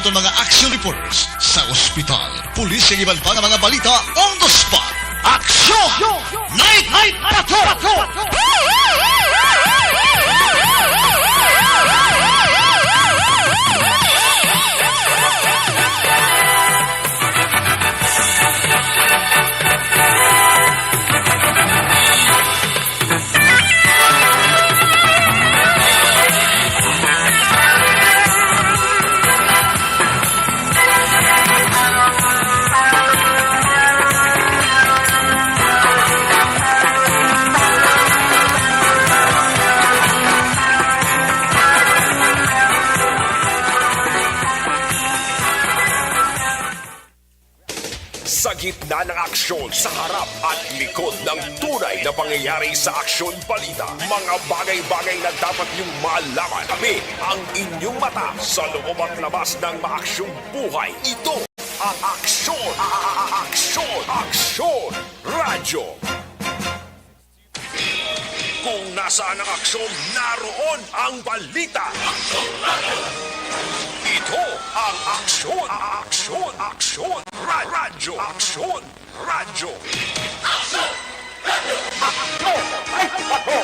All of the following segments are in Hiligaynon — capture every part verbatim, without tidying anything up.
Aton mga action reporters sa ospital, pulis, kag iban pa nga mga balita on the spot. Action! Night! Night! Patrol! Sa gitna ng aksyon, sa harap at likod ng tunay na pangyayari sa aksyon balita, mga bagay-bagay na dapat niyong malaman, kami ang inyong mata sa loob at labas ng maaksyong buhay. Ito ang Aksyon, Aksyon, Aksyon Radyo. Kung nasaan ang aksyon, naroon ang balita. Ito ang Aksyon, Aksyon, Aksyon, Ra- Radyo, Aksyon, Radyo. Aksyon! Radyo! Aksyon! Radyo!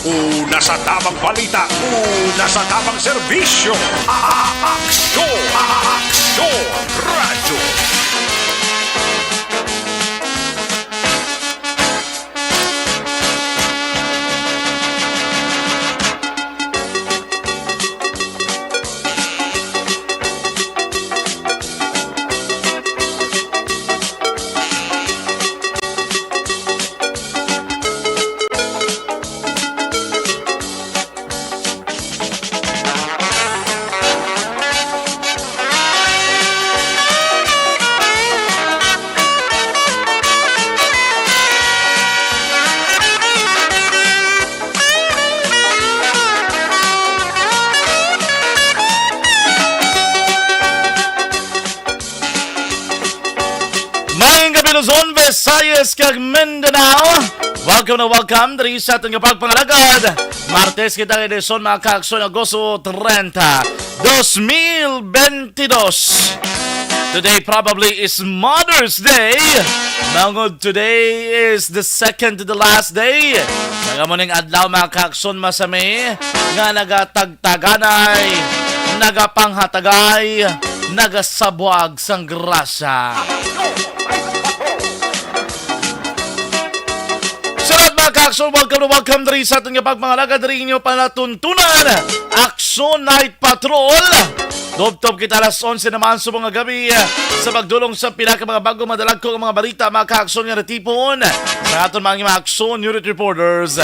Una sa tamang balita, una sa tamang serbisyo. A-, a-, aksyon, a-, a-, aksyon, radyo. Maayong gabi, Luzon, Visayas, kag Mindanao. Welcome na welcome diri sa aton nga pagpangalagad. Martes kita nga edisyon, mga kaaksyon, Agosto treinta, dos mil veintidós. Today probably is Mother's Day. Bangod today is the second to the last day. Nagamuning adlaw, mga kaaksyon, masami nga nagatag taganay, nagapanghatagay, nagasabwag sang grasya. Salamat, mga kaaksyon. Welcome na welcome diri sa aton nga pagpangalagad diri inyo palatuntunan. Aksyon Night Patrol. Tubtob kita alas onse naman subong nga gabi, sa pagdulong sa pila ka mga bago madalagko nga mga balita, mga kaaksyon, nga natipon sa aton mga, mga aksyon unit reporters.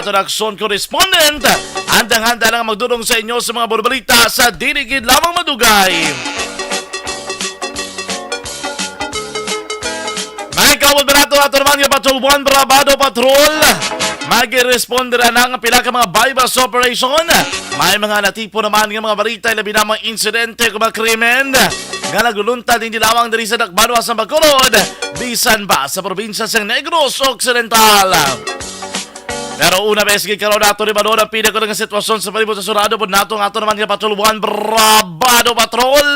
Aton aksyon correspondent, andang-handa lang magdulong sa inyo sa mga balita sa dili gid lamang madugay. May kawod barato ato naman nga Patrol One, Brabado Patrol. Mag-respond na nga pila ka mga buy-bust operation. May mga natipon naman nga mga balita, labi na mga insidente o mga krimen nga nagluluntad hindi lamang diri sa Dakbanuas sa Bacolod, bisan pa sa probinsya sang Negros Occidental. Pero una, bes, gid karon nato ni Manod ang pinakuna nga sitwasyon sa palibot sa Surado. Upod nato ang ato naman nga Patrol One, Brabado Patrol.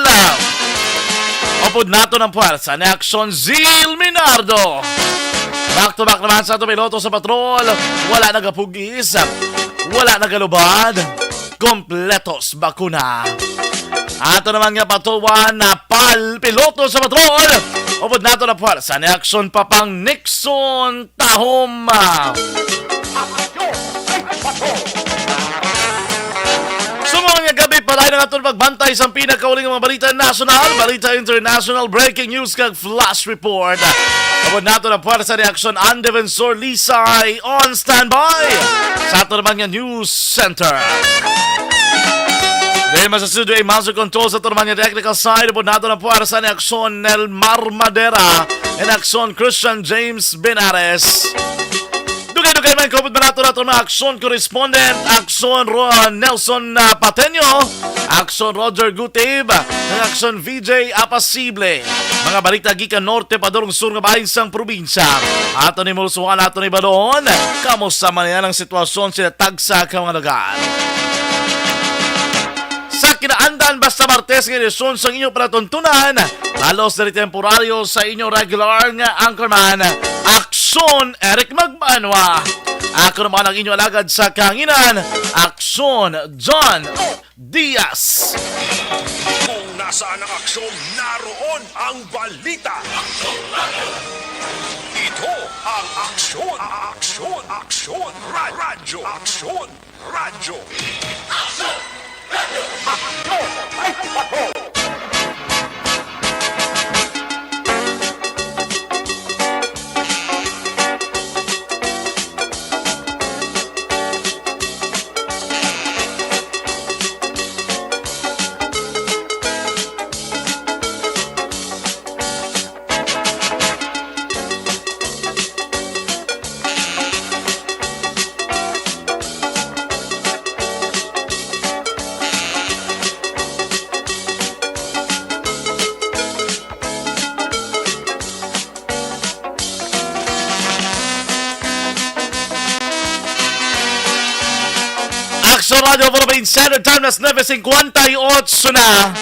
Upod nato ang puwersa ni Aksyon Zil Minardo. Back to back naman sa ato piloto sa patrol. Wala nagapugis, wala nagalubad. Kompletos bakuna. Ato naman nga Patrol One, na pal piloto sa patrol. Upod nato ang puwersa ni Aksyon Papang Nixon Tahom. Sa mga nga gabi, palain ang aton pagbantay sa pinakauling nga mga balita nasyonal, balita international, breaking news, kag flash report. Upod nato ang puwersa ni Aksyon Ann Defensor Lisay on standby sa ato naman nga news center. Kay masasudo ay master control sa turman niya technical side, upod nato ang puwersa ni Aksyon Nelmar Madera and Aksyon Christian James Benares. Dugay-dugay man, kaupod man nato nato mga Aksyon correspondent, Aksyon Ro-, Nelson, ah, Pateño, Aksyon Roger Gutib, ang Aksyon V J Apasible. Mga balita gikan norte padulong sur nga bahin sang probinsya. Ato ni Mulsuan, ato ni Balon. Kamusta man yan ang sitwasyon sa tagsa ka mga lugar? Sa kinaandan, basta Martes nga edisyon sang inyo palatuntunan, lalos diri temporaryo sa inyo regular nga anchorman, Aksyon Eric Magbanwa. Ako naman ang inyo alagad sa kahanginan, Aksyon John Diaz. Kung nasaan ang aksyon, naroon ang balita. Ito ang Aksyon, Aksyon, Aksyon, Ra-, Radyo, Aksyon, Radyo. Aksyon Radio Philippines Standard Time, alas nuebe cincuenta y ocho na.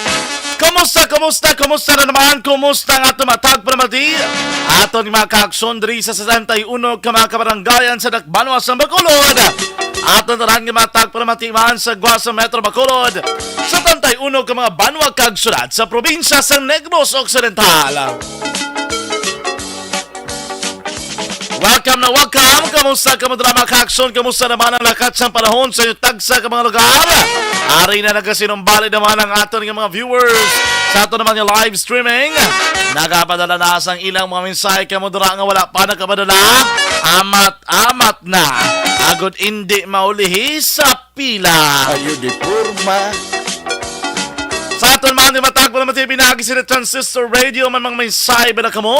Kumusta, kumusta, kumusta na naman? Kumusta ang ato matag palamati? Aton mga kaaksyon diri sa setenta y uno ka mga kabarangayan sa Dakbanwa sa Bacolod. Aton tanan nga matag palamati man sa Guasa Metro Bacolod, setenta y uno ka mga banwa kag syudad sa probinsya sa Negros Occidental. Welcome na welcome. Kamusta kamo dira, mga kaaksyon? Kamusta naman ang lakat sang panahon sa inyo tagsa ka mga lugar? Ari na nagasinumbali naman ang aton nga mga viewers sa aton naman nga live streaming. Nagapadala na sang ilang mga mensahe kamo dira nga wala pa nakapadala. Amat-amat na. Agod indi maulihi sa pila. Ayo di porma. Sa aton man di matag wala mati pinagi sa Transistor Radio, man mga mensahe ba na kamo?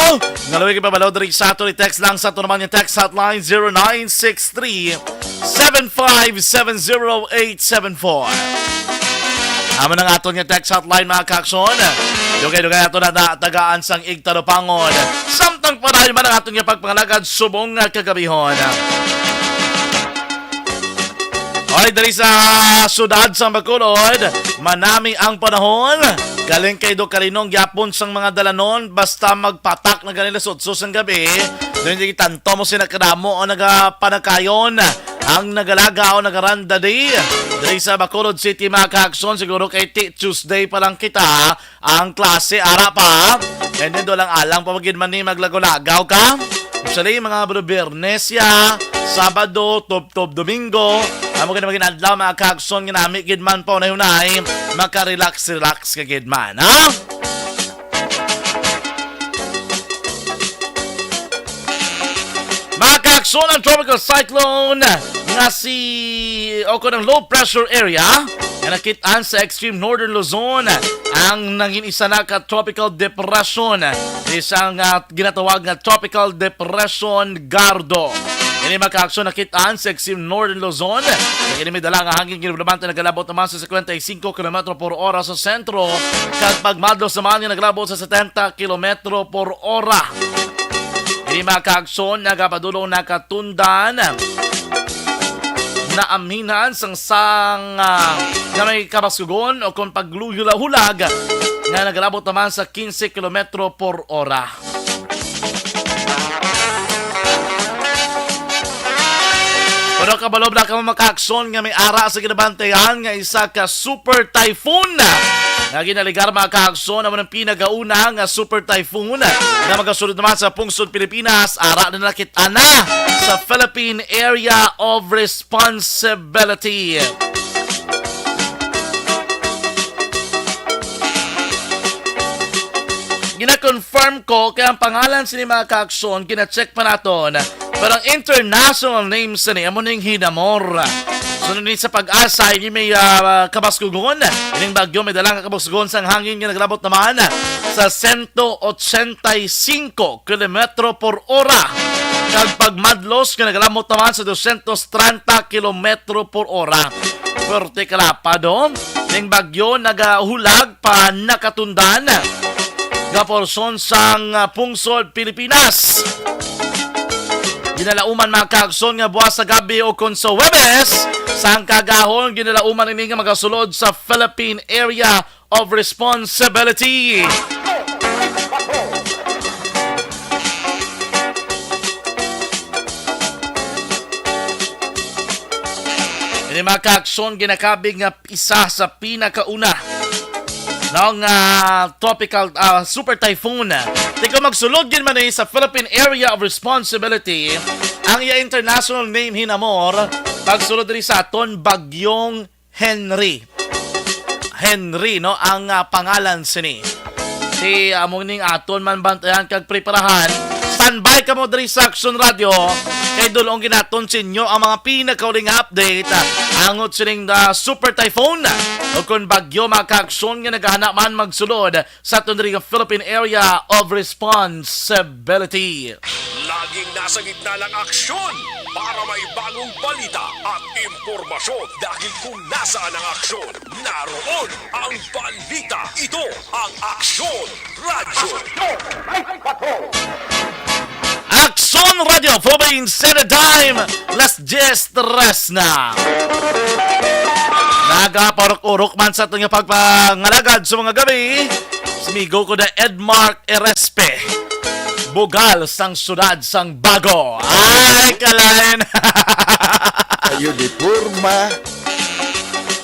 Nga luwi kay pabalaw diri sa aton, i-text lang sa aton man yung text hotline, zero nine six three, seven five seven, zero eight seven four. Amo nang aton nga text hotline, mga kaaksyon. Dugay-dugay ato na natagaan sang igtalupangon. Samtang padayon man ang aton nga pagpangalagad subong nga kagabihon. Oy, diri sa sudad sa Bacolod, manami ang panahon. Galing kay do kalinong gyapon sang mga dalanon, basta magpatak na ganila sutso sang gabi. Doon di tanto mo sila kadamo o nagapanakayon ang nagalaga o nagaranda di. Diri sa Bacolod City, mga kaaksyon, siguro kay ti Tuesday pa lang kita ang klase, ara pa. And then, doon lang alang pa gid man ni maglagaw-lagaw ka. Actually, mga bro, Biyernes ya, Sabado, tubtob Domingo, amo gid maging adlaw, mga kaaksyon, nga nami gid man pa unay-unay, makarelax-relax ka gid man, ha? Mga kaaksyon, ang tropical cyclone nga si, o kung ang low pressure area nga nakit-an sa extreme northern Luzon, ang nangin isa na ka tropical depression, isang, ah, ginatawag nga tropical depression Gardo. Ini, mga kaaksyon, nakit-an sa extreme northern Luzon. Ang ini may dala nga hangin kinabudlabante nagalabot naman sa cincuenta y cinco kilometro por ora sa sentro, kag pagmadlos naman nga nagalabot sa setenta kilometro por ora. Ini, mga kaaksyon, nagapadulong nakatundan na aminan sang sang, ah, nga may kabaskugon o kung pagluhula-hulag nga nagalabot naman sa quince kilometro por ora. Pero kabalo na kamo, mga kaaksyon, nga may ara sa ginabantayan nga isa ka super typhoon nga ginaligar, mga kaaksyon, amo ng pinagauna nga super typhoon nga magasulod naman sa pungsod Pilipinas. Ara na nakit-an na sa Philippine Area of Responsibility. Gina-confirm ko kay ang pangalan sini, mga kaaksyon, gina-check pa naton. Pero ang international name sini amo ning Hinnamore. So, Ano ni sa PAGASA, ini may, ah, kabaskugon. Ining bagyo may dalang kabaskugon sang hangin nga naglabot naman sa sento ochenta y cinco kilometro por ora. Kag pagmadlos nga naglamot naman sa dosyentos trenta kilometro por ora. Pwerte kalapad, oh. Ning bagyo nagahulag pa nakatundan nga porsyon sang, ah, pungsod Pilipinas. Ginalauman, mga kaakson, nga buwas sa gabi o kon sa Huwebes, sang kagahon, ginalauman ini nga magasulod sa Philippine Area of Responsibility. Ini, mga kaakson, ginakabig nga isa sa pinakauna nga tropical, ah, super typhoon. Tiko, magsulod gid man ni sa Philippine Area of Responsibility. Ang iya international name, hinamor, pagsulod diri sa aton, Bagyong Henry. Henry, no, ang, ah, pangalan sini. Si, amo ning aton man bantayan kag preparahan. Standby kamo diri sa Aksyon Radio. Kay dul-ong ginaton sa inyo ang mga pinakauli nga update, ah, angot sining, ah, super typhoon o kon bagyo, mga kaakson, nga nagahana man magsulod sa aton diri nga Philippine Area of Responsibility. Laging nasa gitna ng aksyon para may bagong balita at impormasyon. Dahil kung nasaan ang aksyon, naroon ang balita. Ito ang Aksyon Radyo. Aksyon Radyo, Philippine Standard Time, las diyes tres na. Nagaparok-urok man sa aton nga pagpangalagad sa mga gabi, si migo ko na Edmark Erespe, bugal sang siyudad sang Bago. Ay, kalain! Ayo di porma.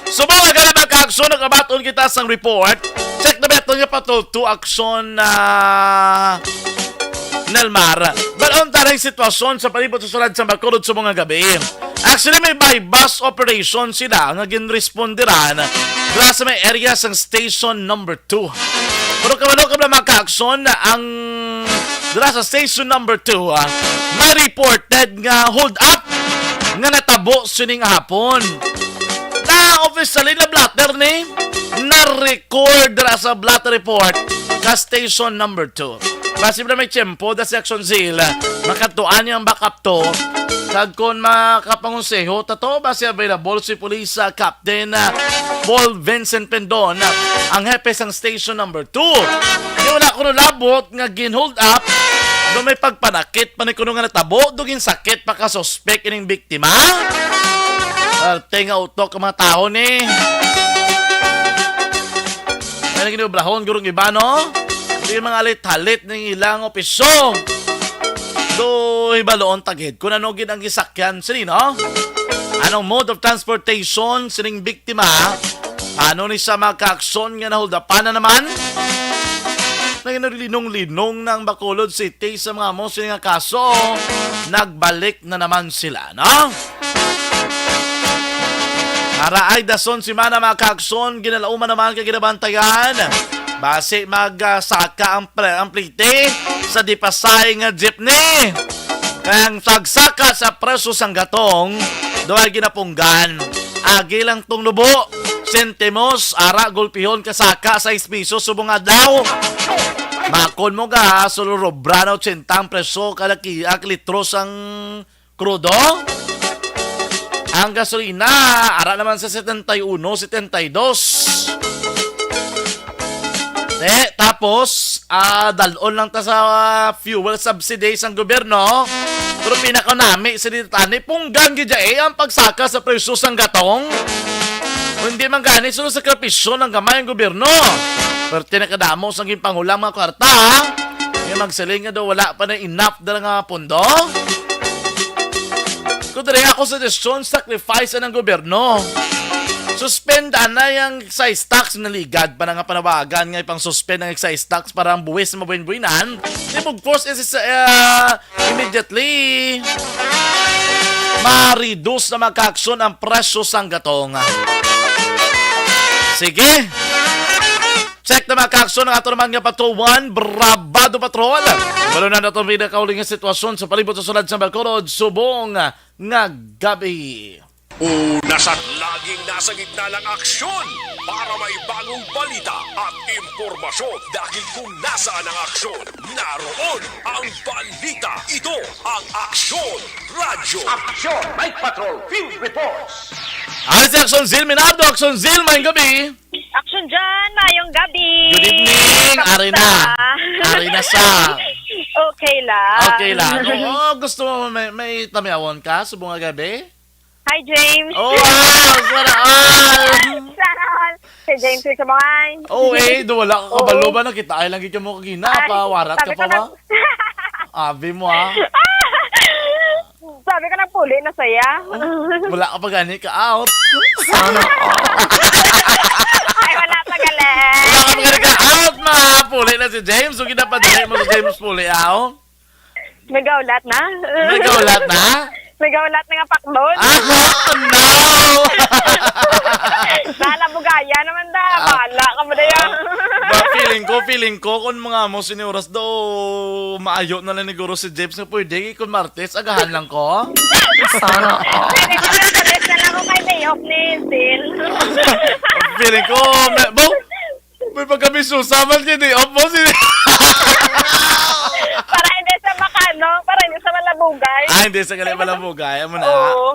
So, mga gala, mga kaakson, nakabaton kita sang report. Check na beto niya pa to, to aksyon, ah, Nelmar. Balon ta ang sitwasyon sa palibot sa sulod sa Bacolod sa mga gabi. Actually, may buy-bust operation sila nga ginresponderan dira sa may area sang station number two. Pero kabalo ka ba, mga kaakson, ang dira sa station number two, ah, may reported nga hold up nga natabo sining hapon. Na officially na blotter ni na-record dira sa blotter report sa station number two. Basi na may tiyempo da si Action Zeal, makatuan niya ang backup to. Kag kung makapangonseho ta to, basi available si Police, ah, Captain, ah, Paul Vincent Pendon, ah, ang hepe sang station number two. Di wala kuno labot nga gin-hold up, do may pagpanakit pa ni kuno nga natabo, do ginsakit pa ka suspek ining biktima. Arte nga utok ang mga tawo ni. Ano ginobrahon gurong iba, no? Di mga alit-halit ning ilang opisyo. Do hibaloon ta gid kung ano gid ang gisakyan sini, no? Anong mode of transportation sining biktima? Ano ni sa mga kaakson nga nahuldapan na naman? Naging linong-linong na ang Bacolod City sa mga amo sini nga kaso. Nagbalik na naman sila, no? Araay dason si mana, mga kaakson, ginalauman naman kay ginabantayan. Basi mag, ah, saka ang pre-, ang plite sa Dipasay nga jeepney. Kay ang pagsaka sa presyo sang gatong, duay ginapunggan. Agi lang tong nubo, sentimos, ara gulpihon ka saka, sais piso subong adlaw. Makon mo ga, sulurobra na ochenta ang presyo kada ki-, ah, litro sang krudo. Ang gasolina, ara naman sa setenta y uno, setenta y dos. Eh, tapos, ah, dalon lang ta sa, ah, fuel subsidy sang gobyerno. Pero pinakanami sa ditani, punggan gid eh, ang pagsaka sa presyo sang gatong. Kung hindi man gani, sino sakripisyo ng gamay ang gobyerno? Perte na kadamo sang ginpangulang mga kwarta, ha? May magsiling nga daw wala pa na enough dala nga pondo. Kung dali ako sa desisyon, sacrifice ang gobyerno. Suspend na yung excise tax. Naligad pa na nga panawagan nga ipang-suspend ang excise tax para ang buwis mabuhin-buhinan. Di mo force is, uh, immediately ma-reduce na, mga kaakson, ang presyo sang gatong. Sige. Check na, mga kaakson, ang ato naman nga Patrol One, Brabado Patrol. Balo na nato ang pinakauling nga sitwasyon sa palibot sa sulod sa Bacolod subong nga gabi. Una sa laging nasa gitna ng aksyon para may bagong balita at impormasyon, dahil kung nasaan ang aksyon, naroon ang balita. Ito ang Aksyon Radyo. Action! Night Patrol Field Reports! Ari si Action Zil Minardo. Action Zil, maayong gabi. Action Jan, maayong gabi. Good evening. Kamusta? Ari na. Ari na sa. Okay lang. Okay lang. Oo, gusto mo may, may tamyawon ka subong nga gabi? Hi, James. Oh, wow! Sana all! Sana all! Si James, si Samangan. Oh, eh, do wala ka kabalo ba? Nakita ay lang gid mo kagina, ay, pa warat ka sabi pa ko ba? Abi mo, ah. Sabi ko, nagpuli na saya. Oh, wala ka pa gani ka out. Sana all. Ay, wala pa gali. Wala ka pa gani ka out, ma. Puli na si James. So, ginapadali mo si James puli, ah, oh. Nagaulat na? Nagaulat na? Nagaulat na nga pakbon. Ah, no! Nalabugaya naman da. Ah. Bahala ka mo daya. Ah, ba, feeling ko, feeling ko, kung mga mo sini oras do, maayo na lang ni Guro si Jeps nga pwede, kung Martes, agahan lang ko. Sana all. Pwede ko lang sa na lang ako kay day off ni Zil. Feeling ko, may, bo, may pagkabisusa man kay day off mo, si Para hindi sa makano, para hindi sa malabugay. Ah, hindi sa gali malabugay. Amo na. Oo.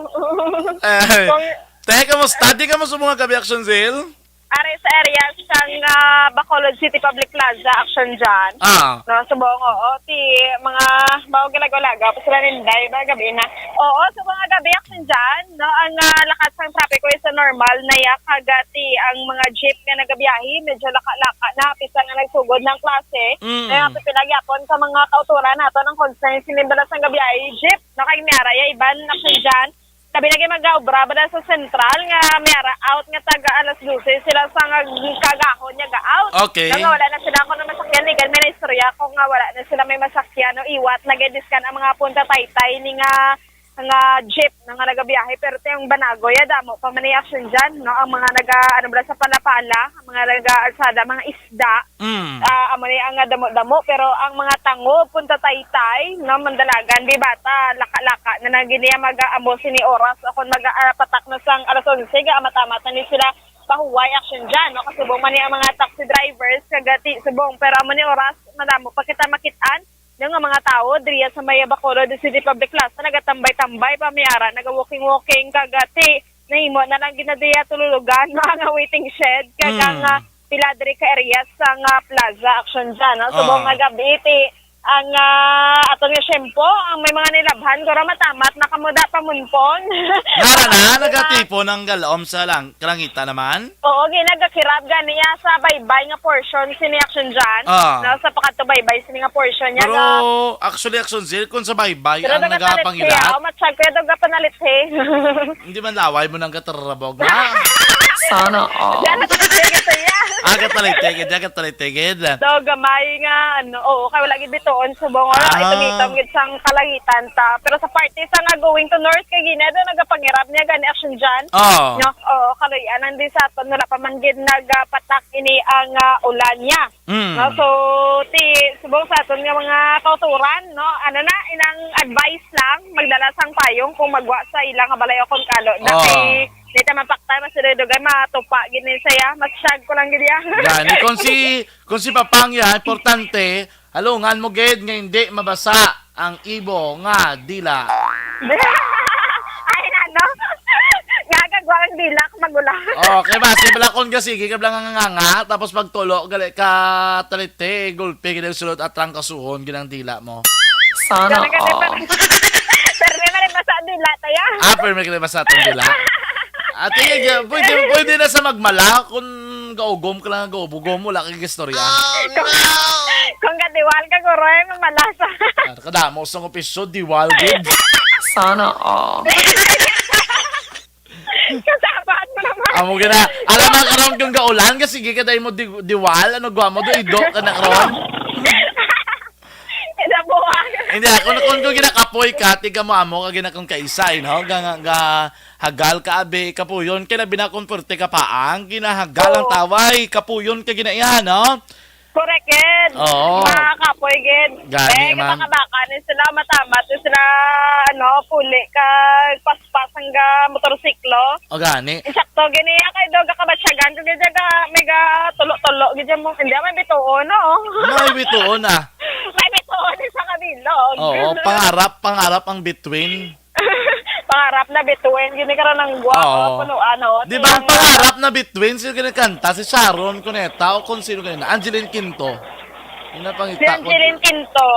Eh, Kung te, kamusta? Di ka mo sa mga gabi, Action Zil? Are sa area sang, ah, Bacolod City Public Plaza, Action Jan. Ah. No, subong, oo, ti mga mao ginagaw-lagaw pa sila ninday, ba, gabi na. Oo, subong nga gabi, Action Jan, no, ang, ah, lakat sang trapiko is normal na ya, kagati ang mga jeep nga nagabiyahe, medyo laka-laka na, bisan nga nagsugod ng klase. Mm. Kaya pipila gyapon ka mga kauturan nato ng concern, sinimbala sang gabiyahe, jeep, no, kay may ara ya iban, Action Jan, labi na gid mag-aobra ba sa sentral nga may ara out nga taga alas dose sila sa nga kagahon niya ga-out. Okay. Nga wala na sila kuno masakyan, ni may istorya ko nga wala na sila may masakyan, no, iwat na gid diskan ang mga punta taytay ni nga, nga jeep na nga nagabiyahe, pero ti ang banagoy, ah, damo pa man ni Action Jan, no, ang mga naga, ano ba, sa Palapala, ang mga naga-alsada, mga isda. Mm. Ah, amo ni ang, ah, damo-damo, pero ang mga tango, punta taytay, no, mandalagan, di bata, laka-laka na na gid niya mag-aamo sini oras, o kung mag, ah, patak na sang alas onse, ga, amat-amat na ni sila pahuway, Action Jan, no, kasubong man ni ang mga taxi drivers, kagati, subong, pero amo ni oras, madamo pa kita makit-an, no, nga mga tawo, diriya sa may Bacolod City Public Plaza, nagatambay-tambay, pa may ara, naga-walking-walking, kagati, nahimo na lang gid na diya tululugan, no, ang waiting shed, kag ang, Mm. ah, pila diri ka areas sang, ah, plaza, Action Jan, no? Subong Ah. nga gabi, ti, ang, ah, aton nga siyempo, ang may mga nilabhan, guro matamat na kamo da pamunpon. Nara na, Diba? Nagatipon ang galom sa lang, kalangitan naman? Oo, ginagakirab gani ya sa baybay nga portion sini, Action Jan. Ah. No, sa pakadto baybay sini nga portion niya Pero, ga- actually, Action Zil, kung sa baybay Pero ang nagapalithi, nagapangirap, oh, matsyag ko yung nagapanalit, eh. Hindi man laway mo nang gatarabog na. Sana all. Yan, nagapalithi ka sa iya. Ah, gatalitigid, ah, gatalitigid. So, gamay nga, ano, oo, kay wala gid bituon subong, wala, Ah. itom-itom gid sang kalangitan ta. Pero sa parte sa nga going to north, kay gina, do nagapangirap niya, gani, Action Jan. Oh. No? Oo, kaluy-an ang di sa aton, wala pa man gid nagapatak ini ang, ah, ulan niya. Mm. No? So, ti, subong sa aton nga mga kauturan, no? Ano na, inang advice lang, magdala sang payong kung magwa sa ilang nga balay o kung kalo na Oh. kay di ta mapaktan, mas dugay matupa gid ni saya, mas syag ko lang gid ya. Gani, kung si, kung si Papang ya, importante, halungan mo gid nga hindi mabasa ang ibo nga dila. Ay, ano? Gagagwa ang dila kung magulang. Oh, kay basi bala kon gasigi ka bala nga nganga, tapos pagtulo, gali ka talite, gulpi, gid ang sulod at trangkasuhon, gid ang dila mo. Sana Pero kasi all. Pero may mali pa sa dila, taya. Ah, pero may mali pa sa atong dila. Ate, pwede, pwede na sa magmala kung gaugom ka lang, gaubugom, wala kang istorya. Kung, kung gadiwal ka, guro, eh, mamalasa. Ah, kadamo sa opisyo, diwal, gid. Sana all. Kasabahan mo naman. Amo gina. Alam mo, karon kung gaulan ka, sige ka dahil mo di, diwal, ano gwa mo, do ido ka na karon. Isa buwan. Hindi, ako na kung, kung ginakapoy ka, tiga mo amo ka ginakong kaisay, no? Ga, ga, ga, hagal ka, abi, kapuyon, kaya binakon perte ka paang, ginahagal ang Oo. taway, kapuyon ka ginaihan, no? Correct, gid. Oo. Mga kapoy, gid. Gani, Eh, ma'am. Baka-baka ni sila, matamat ni sila, ano, puli kag paspas hangga motorsiklo. O, gani. Insakto, gini, ya, kay daw gakabatyagan ko, gid, ga, may ga tulo-tulo, gid, mo. Hindi, may bituon, no? May bituon, ah. May bituon sa kabilog. Oo, pangarap, pangarap ang between. Pangarap na between, gini ka rin ang gwa, Oo. Punuan, oh. Di ba ang Tingnan mo. Pangarap na between, sino kinakanta? Si Sharon Cuneta o kung sino kanina? Angeline Quinto. Yun ang Si pangita ko. Angeline Quinto.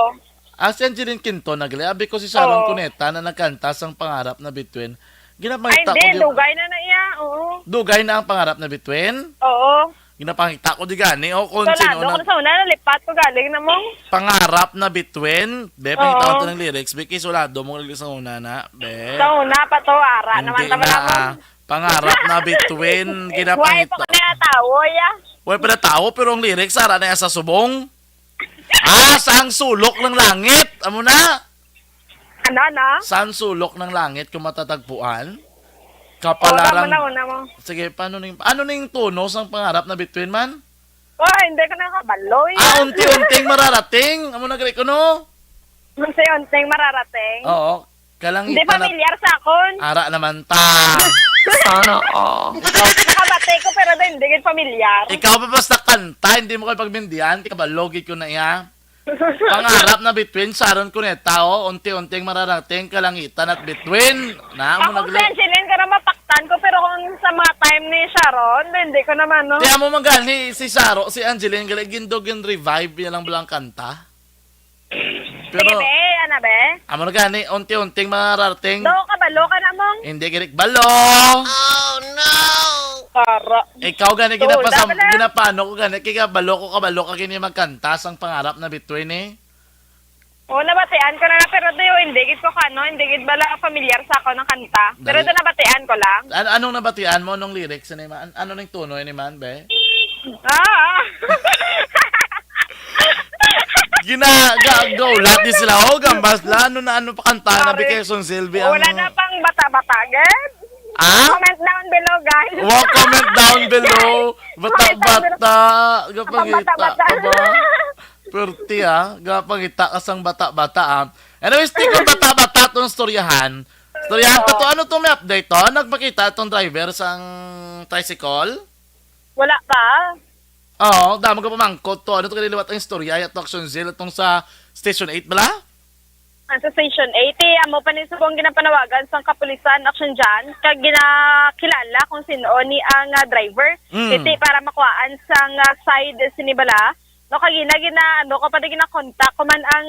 Ah, si Angeline Quinto, nagli-, abi ko si Sharon Oo. Cuneta na nagkanta sang Pangarap na Between. Ay, Ginapangita ko, hindi, di dugay na na iya, oo. Dugay na ang Pangarap na Between? Oo. Ginapangita ko di gani, oh, kung Wala, sino doon na. Sa una, nalipat ko galing na mo. Pangarap na Between. Be, Oo. Pangita ko to ng lyrics. Be, kay sulado mo galing sa una na, be. Sa una pa to, ara Hindi naman tama na, na mo. Ah. Pangarap na Between, Why ginapangita. Pa ka na tawo, ya? Why pa na tawo, pero ang lyrics, ara na sa subong. Ah, sang sulok ng langit. Amo na. Ano, ano? Sang sulok ng langit kung matatagpuan? Oo, Kapalarang tama na, una mo. Sige, paano ning, ano ning tono sang Pangarap na Between man? Oh, hindi ko nakabalo, ya. Ah, unti-unting mararating. Amo na gani ko, no? Unti-unting mararating. Oo. Kalang Hindi ita na familiar sa akon. Ara naman ta. Sana all. Nakabati ko, pero di, hindi gid familiar. Ikaw pa basta kanta, hindi mo kayo pagmindian, kabalo gid ko na iya. Pangarap na between, Sharon Cuneta, oh, unti-unting mararating, kalangitan at between. Na, mo Ako nagli- si Angeline, ka na mapaktan ko, pero kung sa mga time ni Sharon, hindi ko naman, no? Kaya mo man gani, si Sharon, si Angeline, gali, gindog yung revive niya lang balang kanta. Pero, Sige, be, ana, be? Amo na gani, unti-unting mararating. Do, kabalo ka na mong? Hindi, gani, balo. Oh, no! Para. Ikaw gani, Tol, ginapasam-, dapat na. Ginapano ko gani, kay kabalo ko, kabalo ka gini magkanta sang pangarap na between eh. Oo, nabatian ko na na, pero do, hindi gid ko kano, hindi gid bala familiar sa ako ng kanta. Pero Dali. Do, nabatian ko lang. An-, anong nabatian mo? Anong lyrics ni man? An-, ano ning tono ni man, be? Ah! Gina-, ga-, gaulat di sila. Oh, gambas la. Ano na, ano pa kanta na Sorry. Vacation Silvi? Wala Ano? Na pang bata-bata, gid. Ah? Comment down below, guys. Wow, comment down below. Guys, Bata-bata. Comment down below. Gapangita Bata-bata. Ka ba? Perti, ah. Gapangita ka sang bata-bata, ah. Anyway, stick on bata-bata tong storyahan. Storyahan pa to. Oo. Ano to may update to? Nagpakita itong driver sang tricycle? Wala pa. Oo, damo ka pamangkot to. Ano to kaniliwat ang istorya? Ay, ato Action Zil, itong sa Station eight bala? Ang sa Station eight, eh, amo pa ni subong ginapanawagan sang kapulisan, Action Jan, kag ginakilala kung sino ni ang, ah, driver. Mm. Iti para makuhaan sang, ah, side sini bala. No, kag gina, gina, ano, ko pa di ginakontak ko man ang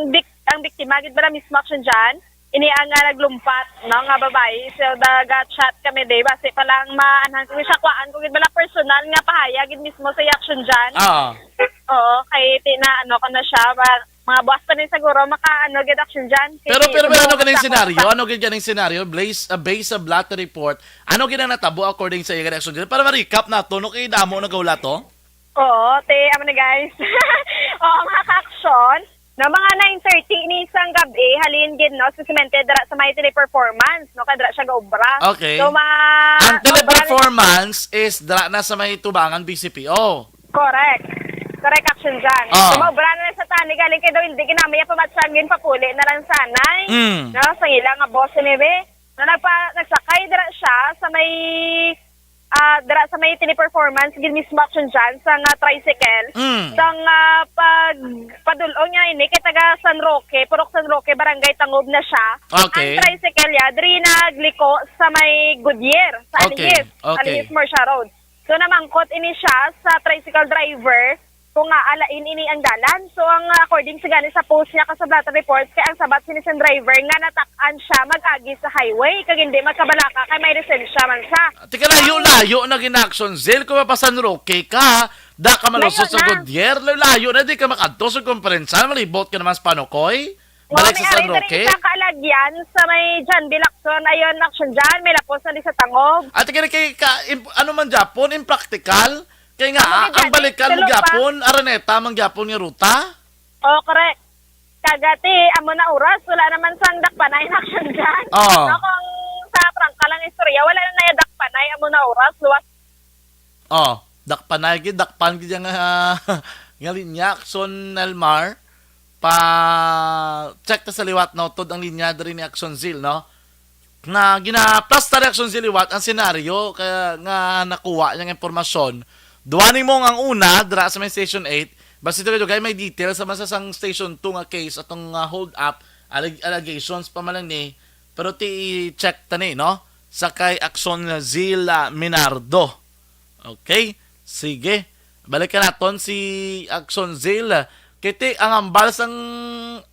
bik-, ang biktima, gid bala mismo, Action Jan. Ini ang, ah, naglumpat, no, nga babayi. So, naga-chat kami, di ba? Si pa lang maanhan ko siya, kuhaan ko gid bala personal nga pahayag gid mismo sa Action Jan. Oo. Oo, kay ti na, ano ko na siya, ba, mga buwas pa din siguro maka, ano, gid Action Jan. Kay Pero, pero, pero ano sa ganing senaryo? Ano gid ganing senaryo? Blaze, uh, based sa blotter report, ano gid ang natabo according sa iya gid Action Jan? Para ma-recap nato, no, kay damo nagahula to? Oo, te, amo na, guys. Oo, mga ka-action. No, mga nine thirty ni sang gabi, halin gid, no, sa Semente, dira sa may Teleperformance, no, kay dira siya gaobra. Okay. So, ma-, Ang obra ni Teleperformance is dira na sa may Tubangan B C P O. Correct. Correct, Action Jan. Ah. So, maobra na lang sa tani, galing kay daw hindi ginamay ang pamatsagin, papuli na lang sanay. Mm. No, sa ila nga boss ni Be. Na nagpa-, nagsakay dira siya sa may, ah, dira sa may Teleperformance, gid mismo Action Jan, sa nga tricycle. Mm. Sa nga pag-, padulong niya ini, kay taga San Roque, Purok San Roque, Barangay Tangob na siya. Okay. Ang tricycle niya, diri nagliko sa may Goodyear, sa Okay. Alijes, Okay. Alijes Murcia Road. So, namangkot ini siya sa tricycle driver kung nga alain ini ang dalan. So, ang, ah, according sa gani sa post niya ka sa blotter report, kay ang sabat sini sa driver nga natak-an siya mag-agi sa highway, kag hindi magkabalaka kay may lisensya man siya. Tika, layo-layo na gid na Action Zil. Kung mapa San Roque ka, da ka malusot Layo sa na. Goodyear, layo-layo na, di ka makadto sa Conference Hall, malibot ka naman sa Panukoy. Balik Mami, sa San ari, diri Roque? Sa kaalagyan, sa may John B. Lacson, ayon, Action Jan, may lapos na di sa Tangob. Ate, kini kay ka, imp-, ano man gyapon, impractical? Kay nga, Amo ah, gid ang yan, balikan mo tulo pa. Gyapon, Araneta, man gyapon nga ruta? Oh, correct. Kagati, amo na oras, wala naman sang dakpanay na Action Jan. Oo. No, kung sa prangka lang istorya, wala na naya dakpanay, amo na oras, luwas. Oh. Dakpanay gid, dakpan gid ang, ah, nga linya, Action Elmar. Pa check ta sa liwat, no? Tod ang linya diri ni Action Zil, no? Na ginaplastar ni Action Zil liwat ang senaryo kaya nga nakuha niya nga impormasyon. Duwa nimo ang una, dira sa may Station eight. Basta ito kayo, may details sa masasang Station two nga case, atong, ah, hold up, alleg-, allegations pa man lang ni, pero ti check tani, no? Sa kay Action Zil, ah, Minardo. Okay? Sige. Balikan naton si Action Zil. Kiti ang hambal sang,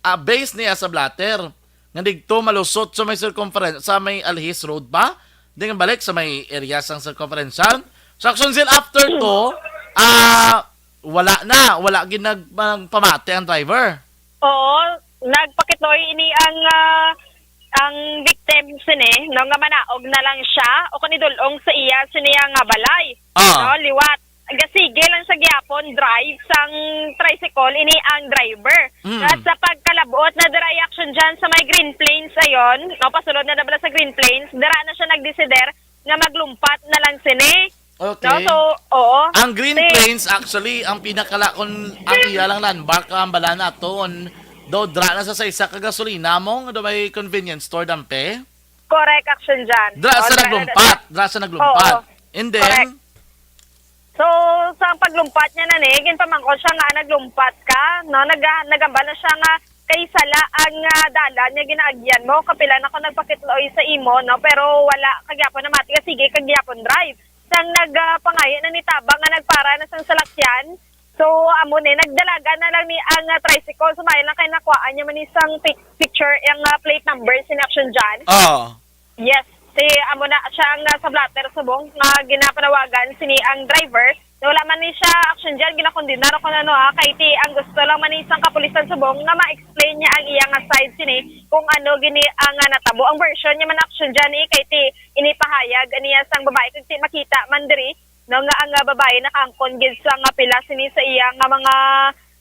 ah, base niya sa blotter. Nga digto malusot sa may circumference, sa may Alhis Road pa. Di nga balik sa may area sang circumferential. So, Action Zil, after to, ah, wala na. Wala gid nag-, nagpamati ang driver. Oo, nagpakitoy ini ang, ah, ang victim sini, no, nga manaog na lang siya o kung idulong sa iya sini nga balay. Ah. No, liwat. Gasige lang sa gyapon drive sang tricycle ini ang driver. Mm. At sa pagkalabot na dira, Action Jan, sa may Green Plains ayon, no, pasulod na na bala sa Green Plains, dira na siya nagdesider nga maglumpat na lang sini. Okay. No? So, oo. Ang Green Plains, actually, ang pinakala-, kung ang iya lang landmark, ang bala naton, daw dra na sa, sa isa ka gasolina mo, nga daw may convenience store, dampe? Correct, Action Jan. Dra sa naglumpat. Dra sa naglumpat. Oo. And then? Correct. So, sa paglumpat niya na ni, ginpamangkot siya nga naglumpat ka, no? Nag-, nagambal na siya nga kay sala ang, ah, dalan nga ginaagyan mo, kapila na ko nagpakitloy sa imo, no? Pero wala ka gyapon namati ka, sige ka gyapon drive. Sang nag, ah, pangayo na ni tabang nga nagpara na sang salakyan, so amo ni, nagdalagan na lang ni ang, ah, tricycle, sumaya lang kay nakuhaan niya man ni sang pic-, picture ang, ah, plate number, si Action Jan. Oo. Yes, si amo na siya ang, ah, sa blotter subong nga ginapanawagan sini ang driver. Wala man ni siya, Action Jan, ginakondenar o kung ano, ah, kay ti ang gusto lang man ni sang kapulisan subong nga ma-explain niya ang iya nga side sini kung ano gini ang, ah, natabo. Ang version niya man, Action Jan, eh, kay ti inipahayag niya sang babae kag ti makita man diri, no, nga ang, ah, babae nakaangkon gid sa nga pila sini sa iya nga mga,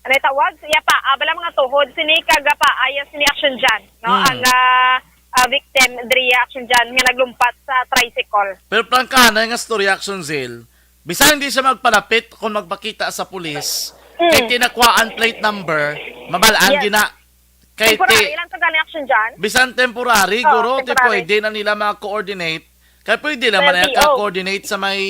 ano tawag, sa iya paa, bala mga tuhod sini kag, ah, paa iya sini, Action Jan, no? Hmm. Ang, ah, ah, victim diri, Action Jan, nga naglumpat sa tricycle. Pero prangkana nga story, Action Zil. Bisan hindi siya magpalapit kung magpakita sa pulis, kay Mm. tinakwaan plate number, mabalaan Yes. gina-, kay Temporary ti-, lang to gani, Action Jan. Bisan temporary, Oo, guro, ti temporary. pwede na nila ma-coordinate. Kay pwede naman Sa na L T O. ka-coordinate sa may,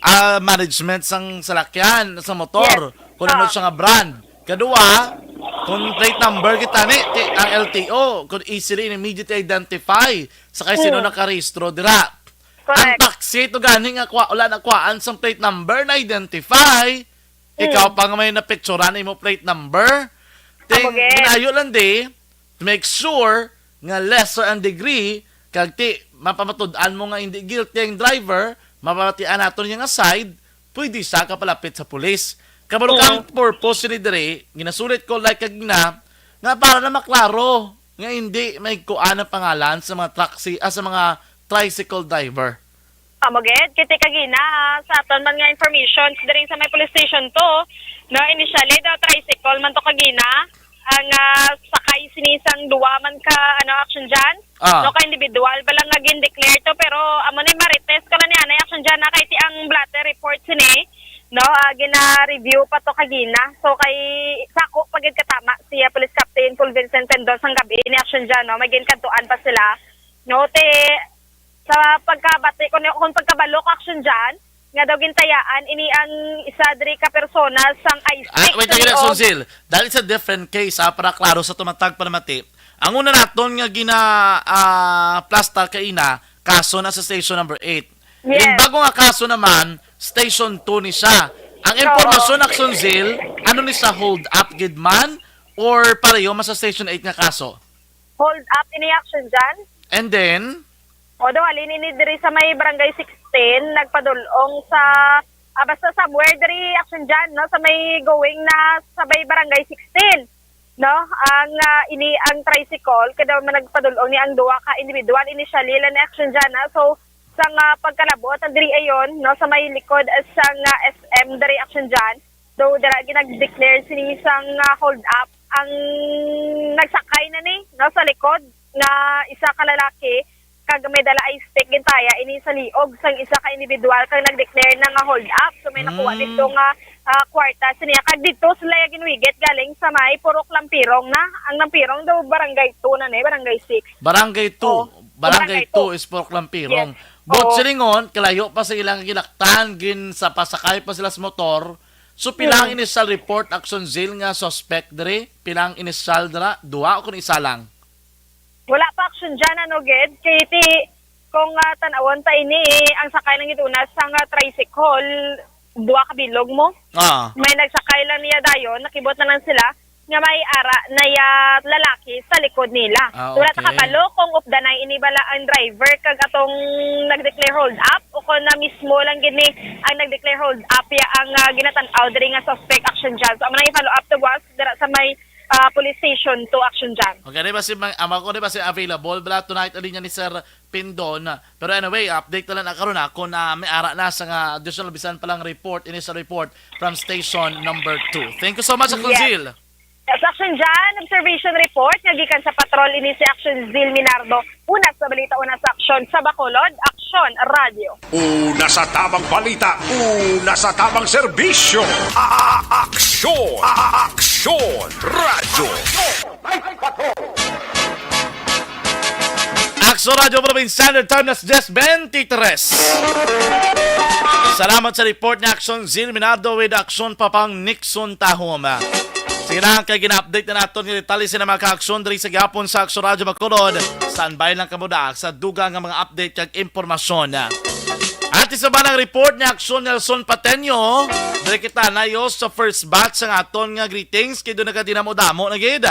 ah, management sang salakyan, sa motor, Yes. kung ano Oo. siya nga brand. Kadua, kung plate number kita ni, ti-, ang L T O, kung easily and immediately identify sa kay sino Mm. nakarehistro dira. Correct. Ang taxi to gani nga kwa-, wala nakuhaan sang plate number, na-identify. Ikaw Mm. pa nga may napicturan imo plate number. Ting, Amo gid. ginayo lang di, to make sure nga lesser ang degree, kag ti, mapamatud-an mo nga hindi guilty ang driver, mapamatian nato niya nga side, pwede sa kapalapit sa pulis. Kabalo ka ang Mm. purpose ni diri, ginasulit ko like kag na, nga para na maklaro nga hindi may kuan ang pangalan sa mga taxi, ah, sa mga tricycle driver. Amo gid, kiti kagina, ah, sa aton man nga informations diri sa may police station to, no, initially daw tricycle man to kagina ang, ah, sakay sini sang duwa man ka, ano, Action Jan, Ah. no, ka individual ba lang nga gin-declare to, pero amo ni, ma-retest ko na ni anay, Action Jan, na kay ti ang blotter report sini, no, ah, gina-review pa to kagina. So kay sako pa gid katama si, ah, Police Captain Paul Vincent Tendon sang gabi ni, Action Jan, no, may ginkadtuan pa sila, no, te, sa pagkabati ko ni, kung pagkabalo ko, Action Jan, nga daw gintayaan ini ang isa diri ka persona sang I six Ah, wait, sa lagi na, Liog. Sonsil. Dahil sa different case, ah, para klaro sa tumatag panamati, ang una naton nga gina, ah, plastar kaina, kaso na sa station number eight. Yes. Yung bago nga kaso naman, station two ni siya. Ang Oo. impormasyon, Action Zil, ano ni sa hold up gid man or pareho man sa station eight nga kaso? Hold up ini, Action Jan. And then? O, do, halin ini diri sa may Barangay sixteen, nagpadulong sa, ah, basta somewhere diri, Action Jan, no, sa may going na sa may Barangay sixteen, no, ang, ah, ini ang tricycle, kada man nagpadulong ni ang duha ka individual, initially lang ni, Action Jan, ha. So, sa nga pagkalabot, ang diri ayon, no, sa may likod, ah, sa nga S M diri, Action Jan, do, dira ginag-declare sini sang, ah, hold up ang nagsakay na ni, no, sa likod nga isa ka lalaki, kag may dala ay stick, gintaya ini sa liog sang isa ka individual kag nag-declare na nga hold up. So may nakuha Mm. didto nga, ah, kwarta sa niya, kag didto sila ya ginwigit galing sa may Purok Lampirong na. Ang Lampirong daw barangay two na ni, barangay six. Barangay two. Oh, Barangay barangay two two. Is Purok Lampirong. Yes. But Oo. Silingon, kalayo pa sa ilang gilaktan, gin sa pasakay pa sila sa motor. So, pila ang Mm. initial report, Action Zil, nga suspect diri? Pila ang initial dira? Duha o kun isa lang? Wala pa action dyan, ano, gid. Kay ti, kung, ah, tanawon ta ini, eh, ang sakay ng itunas sa nga tricycle, duha ka bilog mo. Ah. May nagsakay lang niya dayon, nakibot na lang sila nga may ara na ya lalaki sa likod nila. Ah, Wala ta okay. kabalo kung updanay ini bala ang driver kag atong nag-declare hold up o kung na mismo lang gid ni ang nag-declare hold up ya ang, ah, ginatan-aw diri nga suspect action dyan. So, amo na i-follow up to boss dira sa may, ah, police station to action dyan. Okay, di ba si Mang, ama ko, di ba si available? Bala tonight, alin niya ni Sir Pindon. Pero anyway, update na lang na karon, ah, kung, ah, may ara na sa nga additional bisan pa lang report, ini sa report from station number two. Thank you so much, Yes. Action Zil. Yes, Action Jan, observation report nga gikan sa patrol ini si Action Zil Minardo. Una sa balita, una sa aksyon sa Bacolod, Aksyon Radio. Una sa tabang balita, una sa tabang serbisyo. A-, a-, aksyon, A-, a-, aksyon, radyo. Aksyon Radyo Provincial Standard Time, alas diyes bentitres. Salamat sa report ni Aksyon Zil Minardo with Aksyon Papang Nixon Tahom. Sige lang, kay gina-update na naton nga detalye sa mga kaaksyon diri sa gihapon sa Aksyon Radyo Bacolod. Standby lang kamo da sa dugang nga mga update kag impormasyon. At isa ba ng report ni Aksyon Nelson Patenyo? Diri kita nayo sa first batch sang aton nga greetings kay doon nagkadinamo-damo na gid.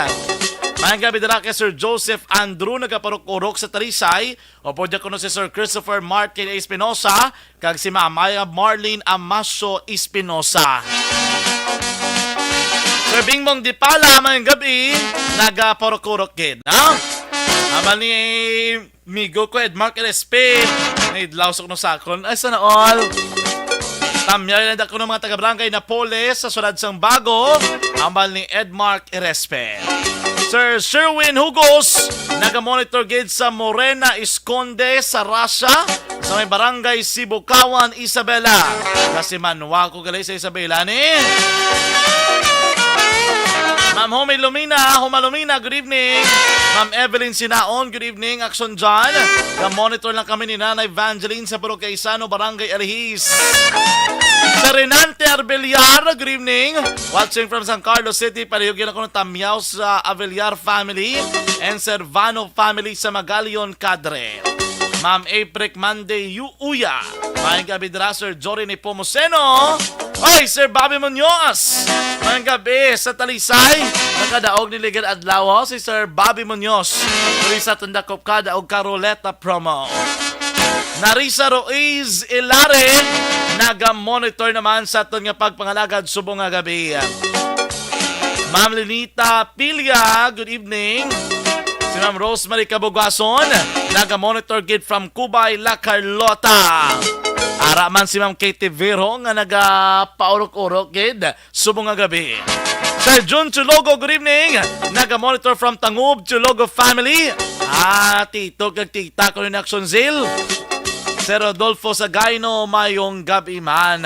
Mayang gabi dira kay Sir Joseph Andrew, nagaparok-urok sa Talisay. Opo, dyan kuno si Sir Christopher Martin Espinosa kag si Ma'am Maya Marlene Amaso Espinosa. Sir Bingmong Dipala, mayang gabi, nagaparok-urok gid, no? Amal ni Migo ko, Edmark L S P, naidlaw sa kuno sakon. Ay, sana all. Tamyaw lang da kuno mga taga-barangay Napoles sa siyudad sang Bago, ambal ni Edmark Erespe. Sir Sherwin Hugos, naga-monitor gid sa Morena Esconde sa Russia, sa may barangay Sibukawan, Isabela. Kasi manwa ko gali sa Isabela ni. Ma'am Homie Lumina, Homa Lumina, good evening. Ma'am Evelyn Sinaon, good evening. Action John, ga-monitor lang kami ni Nanay Evangeline sa Purok Kaisano, Barangay Alihis. Sir Renante Arbeliar, good evening. Watching from San Carlos City, palihog yun ako ng tamyaw sa Avellar family and Servano family sa Magalion, Cadre. Ma'am April Monday, Yu-, Uya. Maayong gabi dira, Sir Jory Nepomuceno. Oy, Sir Bobby Muñoz. Maayong gabi sa Talisay. Nakadaog ni Ligad Adlaw, ho, si Sir Bobby Muñoz. Diri sa Tundakop Kada og Caroleta promo. Narisa Ruiz Ilare, naga-monitor naman sa aton nga pagpangalagad subong nga gabi. Ma'am Lenita Pilia, good evening. Si Ma'am Rosemary Kabugason, naga-monitor gid from Cubay, La Carlota. Ara man si Ma'am Katie Vero nga nagapaurok-urok gid subong nga gabi. Sir Jun Chulogo, good evening. Naga-monitor from Tangub, Chulogo family. Ah, tito kag tita ko ni Action Zil. Sir Rodolfo Sagayno, mayong gabi man.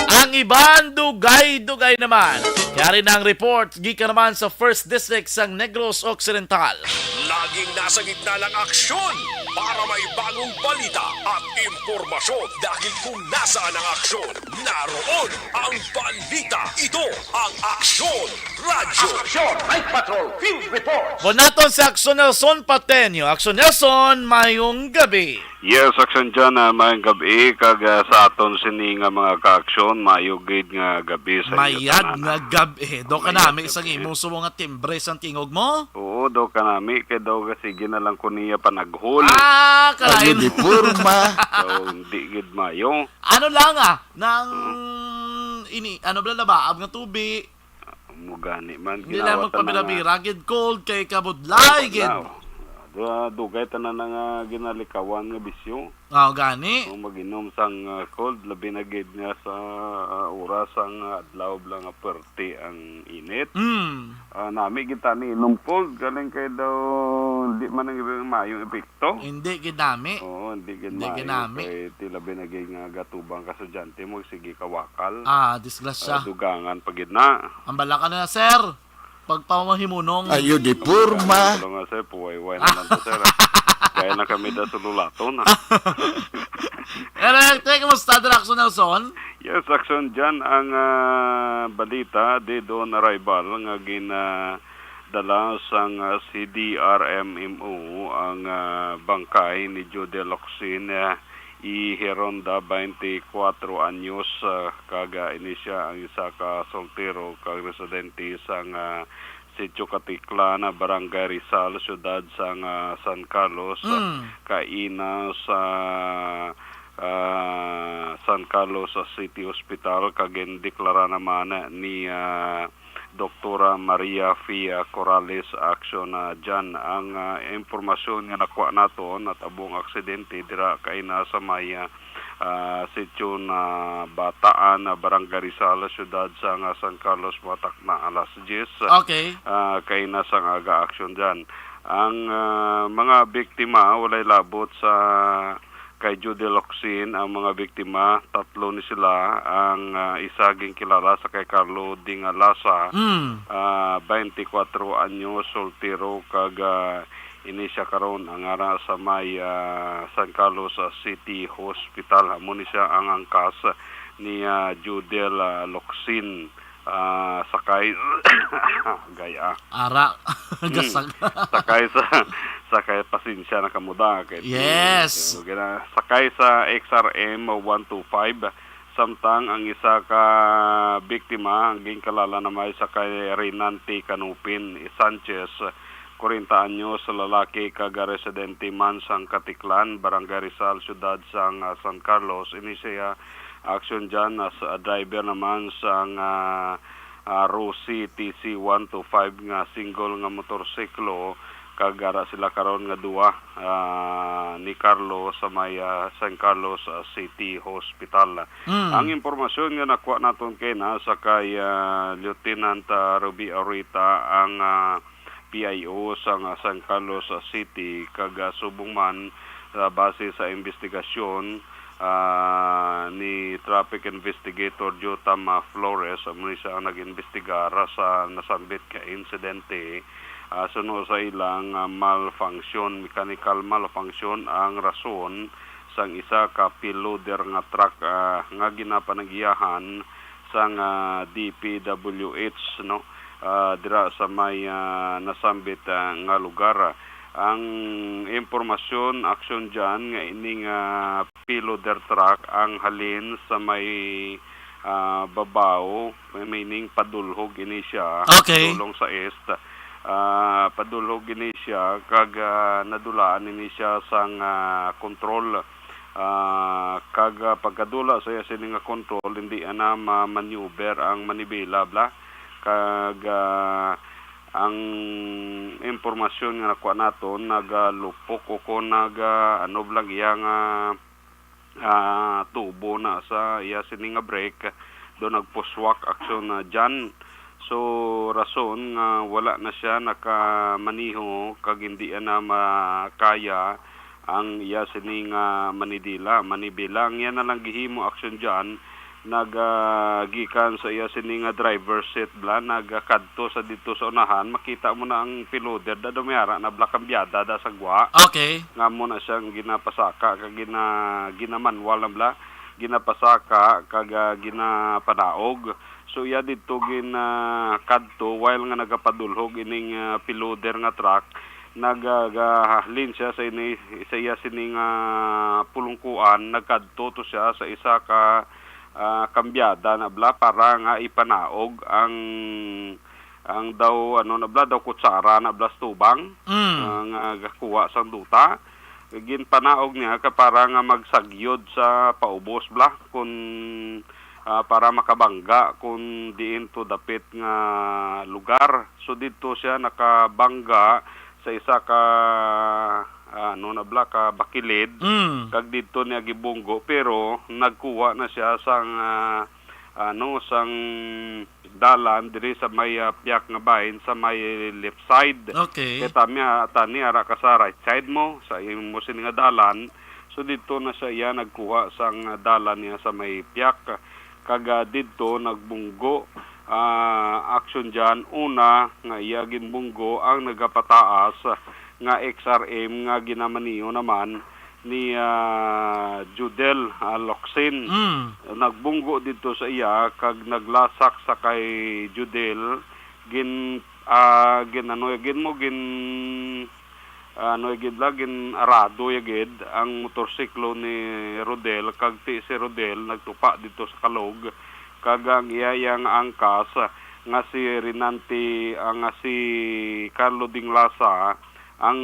Ang iban, dugay-dugay naman. Yari na ang report, gikan naman sa First District sang Negros Occidental. Laging nasa gitna ng aksyon para may bagong balita at impormasyon. Dahil kung nasaan ang aksyon, naroon ang balita. Ito ang Aksyon Radyo. Aksyon Night Patrol Field Report. Bunaton si Aksyon Nelson Patenyo. Aksyon Nelson, mayong gabi. Yes, Aksyon John, ah, mayong gabi, kag, ah, sa aton sini nga mga kaaksyon, mayo gid nga gabi sa inyo. Mayad tanan, nga ah. Gabi. Do ka Mayad nami sa gabi. Imo sumo nga timbre sang tingog mo? Oo, do ka nami, kay daw ka sige na lang ko niya panaghol. Ah, kalain. Ang uniforma. So, hindi gid mayo. Ano lang, ah, nang Hmm. ini, ano bala, nabaab nga tubi? Mo gani man, Hindi lang ginawa ta na nga. Magpabira-bira, gid cold, kay kabudlay, Ay, gid. Paglaw. Ah, dugay tanan na nga ginalikawan nga bisyo. Ah, gani. Kung mag-inom sang ah, cold, labi na gid nga sa ah, oras sang ah, adlaw bala nga perte ang init. Mm. Ah, nami gid tani inom cold, galing kay daw hindi man ang mayong epekto. Hindi gid nami. Oo, hindi gid Hindi gid maayo nami. Kay ti labi na gid nga gatubang ka estudyante mo sige kawakal. Ah, Ah, disgrasya. dugangan pa gid na. Ang bala ka na, sir. Pagpamahimunong. Ayo di porma. Ano nga sir, puway-way na lang to sir. Ah. Kaya na kami da sululaton ah. Correct. Eh, kumusta, Dr. Action Nelson? Yes, Action Jan, ang ah, balita dead on arrival nga gin ah, dala sang ah, C D R M M O ang ah, bangkay ni Jude Locsin ah, i Heronda, twenty-four anyos, ah, kag ah, ini siya ang isa ka soltero kag residente sang ah, Sitio Katiklan, ah, Barangay Rizal, siyudad sang ah, San Carlos, ah, Mm. kaina sa ah, San Carlos ah, City Hospital, kag gindeklara naman ni ah, Doktora Maria Fia Corrales Action ah, Jan. Ang ah, impormasyon nga nakuha naton natabo ang aksidente dira kaina sa may ah, ah, Sitio na Bataan, ah, Barangay Rizal, siyudad sang ah, San Carlos, Batak na alas diyes. Okay. Ah, kaina sang aga, Action Jan. Ang ah, mga biktima walay labot sa kay Judy Locsin. Ang mga biktima, tatlo ni sila. Ang ah, isa ginkilala sa kay Carlo Dingalasa, Mm. ah, twenty-four anyos, soltero, kag ah, ini siya karon ang ara sa may ah, San Carlos ah, City Hospital. Amo ni siya ang angkas ni ah, Judel ah, Locsin, ah, sakay gaya. Ara. Mm. Gasag. Sakay sa sakay, pasensya na kamo da kay Yes. Gina-, sakay sa X R M one two five, samtang ang isa ka biktima ang ginkilala na may sa kay Renante Canupin Sanchez, kwarenta anyos, lalaki kag residente man sang Katiklan, Barangay Rizal, siyudad sang ah, San Carlos. Ini siya, Action Jan, as a driver naman sang ah, ah, Rusi T C one two five nga single nga motorsiklo, kag ara sila karon nga duwa, ah, ni Carlo sa may ah, San Carlos ah, City Hospital. Mm. Ang impormasyon nga nakuha naton kay na sa kay ah, Lieutenant ah, Ruby Orita, ang ah, P I O sa nga San Carlos ah, City, kag ah, subong man, ah, base sa investigasyon ah, ni Traffic Investigator Jotam ah, Flores, amo ni siya ang nag-imbestigar sa nasambit ka insidente, ah, suno sa ilang ah, malfunction, mechanical malfunction ang rason sang isa ka payloader nga truck ah, nga ginapanagyahan sang ah, D P W H, no, ah, dira sa may ah, nasambit ah, nga lugar. Ang impormasyon, Action Jan, nga ining ah, payloader truck ang halin sa may ah, Babao, meaning padulhog ini siya, Okay. dulong sa east. Ah, padulhog ini siya kag ah, nadulaan ini siya sang ah, control. Ah, kag ah, pagkadula sa iya sini nga control, hindi ana ma-maneuver ang manibela bla. Kag ah, ang impormasyon nga nakuha naton, nagalupok o kon naga ano bla iya nga ah, tubo na sa iya sini nga brake, do nagpuswak, Action ah, Jan. So rason nga wala na siya nakamaniho kag hindi na makaya ang iya sini nga manidila, manibela. Ang iya na lang gihimo, Action Jan, nag ah, gikan sa iya sini nga driver seat bla, nagakadto sa dito sa unahan, makita mo na ang payloader da, dumiara na bla, kambyada da sa gwa. Okay. Nga mo na siyang ginapasaka kag gina ginamanwal na bla, ginapasaka kag ah, ginapanaog. So iya didto gin ah, kadto while nga nagapadulhog ining ah, payloader nga truck, nagahalin siya sa ini, sa iya sini nga pulungkuan, nagkadto to siya sa isa ka ah, kambyada na bla para nga ipanaog ang ang daw ano na bla, daw kutsara na bla sa tubang, Mm. ah, nga gakuha sang duta. Ginpanaog niya ka para nga magsagyod sa paubos bla, kun ah, para makabangga kun diin to dapit nga lugar. So didto siya nakabangga sa sa isa ka, ah, ano na bala, ka bakilid, Mm. kag didto niya gibunggo, pero nagkuha na siya sang, ah, ano, sang dalan diri sa may, ah, piyak nga bahin sa may left side. Okay. Kay tami, ah, tani ara ka sa right side mo, sa imo sini nga dalan. So, didto na siya iya nagkuha sang dalan niya sa may piyak. Kag, ah, didto nagbunggo, ah, aksyon dyan. Una nga iya ginbunggo ang nagapataas nga X R M nga ginamaniho naman ni, ah, Judel, ah, Locsin. Mm. Nagbunggo didto sa iya kag naglasak sa kay Judel. Gin, ah, gin, ano, gin mo, gin, ano, gid la, gin-arado ya gid ang motorsiklo ni Rodel, kag ti si Rodel nagtupa didto sa kalog, kag ang iya, iya nga angkas nga si Renante, ah, nga si Carlo Dinglasa, ang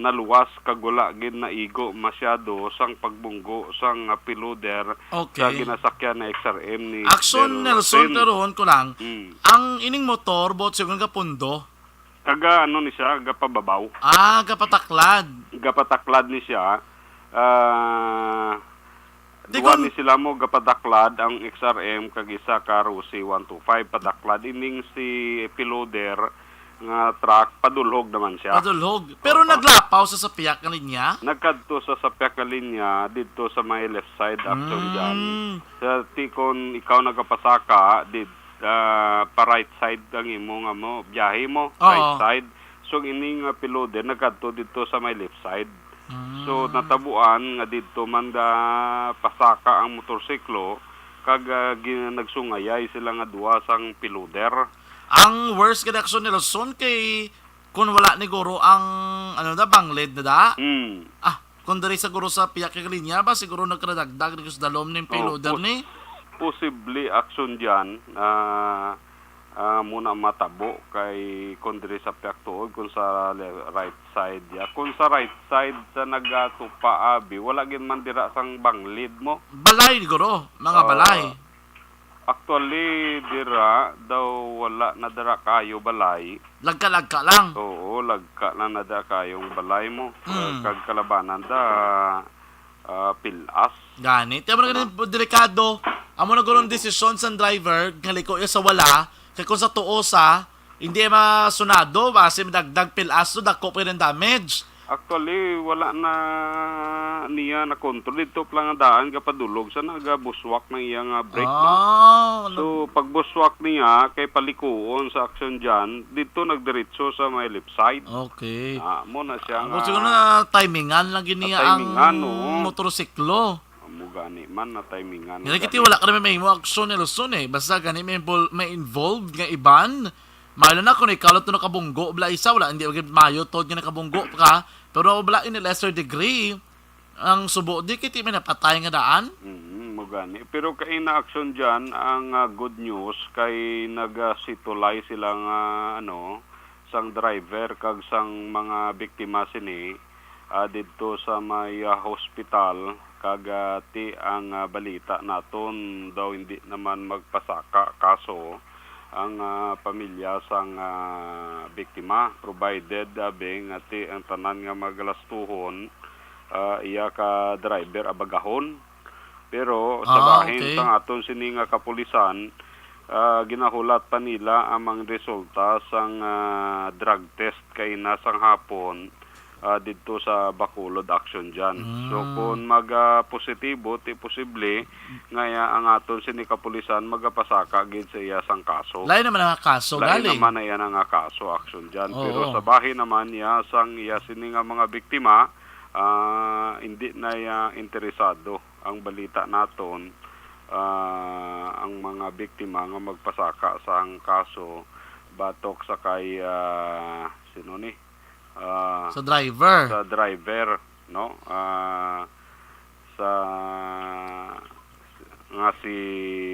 naluwas kag wala gid naigo masyado sang pagbunggo sang, ah, piloder sa Okay. ginasakyan na X R M ni Action Del Nelson Racing. Karon ko lang, Mm. ang ining motor, buot sigon ka pundo? Taga ano ni siya, gapababaw. Ah, gapataklad. Gapataklad ni siya. Ah, Di duwa kun ni sila mo gapataklad ang X R M kag isa ka Rossi one two five pataklad. Ining si piloder nga truck, padulhog naman siya. Padulhog. Pero Opo. naglapaw sa sapiak nga linya? Nagkadto sa sapiak nga linya didto sa may left side action dyan. Mm. Sa ti-, kon ikaw nagapasaka, di, ah, pa right side ang imo nga mo, biyahe mo, Oo. right side. So, ini nga piloder nagkadto didto sa may left side. So, Mm. natabuan nga didto man ga pasaka ang motorsiklo, kag, ah, gin-, nagsungayay sila nga duha sang piloder. Ang worst gid, Action Nelson, kay kung wala ni guro ang, ano na, banglid na da? Mm. Ah, kung diri sa guro sa piyak nga linya ba, siguro nagkadagdag ni sa dalom ning Oh, piloder pos-, ni? posible action dyan, ah, ah, muna matabo kay kung diri sa piyak tuod, kung sa le-, right side ya. Kung sa right side sa nagatupa, abi, wala gid man dira sang banglid mo. Balay, guro. Mga Ah, balay. Actually, dira daw wala na dira kayo balay. Lagka-lagka lang. Oo, lagka lang na dira kayong balay mo. Mm. Kag kalabanan da, ah, pilas. Gani. Tiyan mo na Ano? Ganun, delikado. Amo na gulong desisyon sa driver, nga liko iya sa wala, kay kung sa tuo sa, hindi masunado, basi madagdag pilas, so dako pa rin damage. Actually, wala na niya na control. Dito pa lang ang daan, kapadulog sa nagabuswak ng iyang, ah, brake, no? Ah, So, nag- pagbuswak niya, kay palikuon sa action dyan, dito nagdiretso sa may left side. Okay. Ah, mo na siya Ako nga siguro na timingan lang gini Ah, ang timingan, oo. motorsiklo. Amo gani man na timingan Yan gani. Kiti wala ka naman may mo aksyon ni Luzon eh. Basta gani may, invol- may involved nga iban. Mahal na kung ikaw lang ito nakabunggo, bala isa, wala, hindi agad mayo to nga nakabunggo ka. Pero bala in a lesser degree, ang subo di kiti may napatay nga daan. Mm, mo gani. Pero kay na action dyan, ang ah, good news kay nagasitulay sila nga ano, sang driver kag sang mga biktima sini, ah, didto sa may, ah, hospital, kag, ah, ti ang, ah, balita naton daw hindi naman magpasaka kaso ang, ah, pamilya sang, ah, biktima, provided, ah, bing, ah, ti ang tanan nga magalastuhon, ah, iya ka driver abagahon. Pero sa Ah, bahin okay. sang aton sini nga kapulisan, ah, ginahulat pa nila ang mga resulta sang, ah, drug test kay nasang hapon, ah, didto sa Bacolod action dyan. So, Mm. kung mag, ah, positibo, ti posible nga iya ang aton sini kapulisan magapasaka gid sa iya sang kaso. Lain naman ang kaso, Lain gali. naman na iya na nga kaso action dyan. Oo. Pero sa bahin naman niya sang iya sini nga mga biktima, ah, hindi na iya interesado ang balita naton, ah, ang mga biktima nga magpasaka sang kaso batok sa kay, ah, sino ni? Ah, Sa driver. sa driver, no? Ah, sa, nga si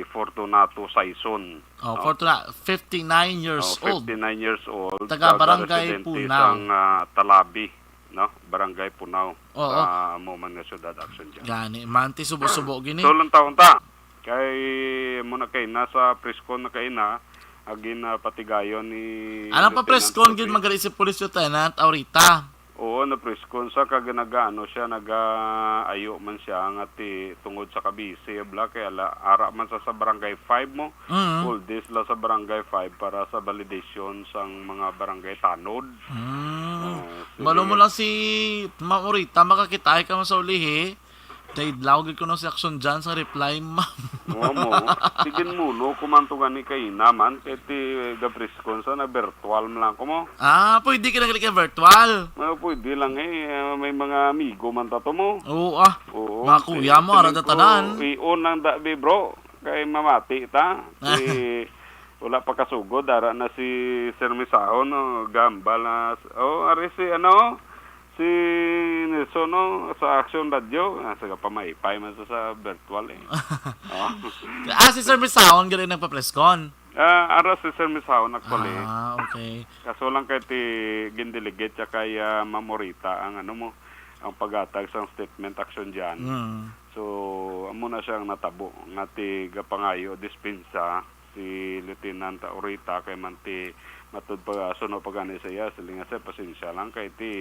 Fortunato Saison, Oh, no? Fortuna-, fifty-nine years Oh, old. fifty-nine years old, Taga taga Barangay residente Punao. sang, ah, Talabi, no? Barangay Punao, Oo. sa amo man nga syudad action dyan. Gani, man, ti subo-subo gini. So, lang taon ta. Kay mo na kay nasa presko na kay na, Agi na patigayon ni Anong pa Lieutenant press con gid Rodriguez. Magari si Police Lieutenant Aurita? Oo, na press con sa kag nagaano siya, nagaayo man siya nga ti tungod sa kabisi, bla, kay ala, ara man sa, sa barangay five mo, Mm. Full days la sa barangay five para sa validation sang mga barangay tanod. Mm. Ah, sige. Balo mo lang si Ma'am Aurita, makakita ka mo sa ulihi. Daidlaw gid kuno si Action Jan sa reply, ma'am. Mao mo. Sige mo, no? Kumanto gani kay naman, kay ti gapriskon sa na virtual man lang ko mo. Ah, pwede ka na gali kay virtual. Ah, pwede lang eh. Ah, may mga amigo man tato mo. Oo, ah. Oo, Mga kuya si mo, ara Teniente tanan. I-on ang dabi, bro. Kay mamati ta. Si, wala pa kasugod, ara na si Sir Misao, no? Gambal na. Oh, ari si, ano, si Nelson, no? Sa Action Radio. Ah, sa kapamaypay man sa, sa virtual, eh. Oh. Ah, si Sir Misaon, gali nagpa-press con. Ah, ara si Sir Misaon, actually. Ah, okay. Kaso lang kay ti gindelegate siya kay, ah, Ma'am Orita ang, ano mo, ang paghatag sang statement, Action Jan. Mm. So, amo na siya ang natabo nga ti gapangayo dispensa si Lieutenant Orita kay man ti matud pa suno pa gani sa iya, siling nga, "Sir, pasensya lang kay ti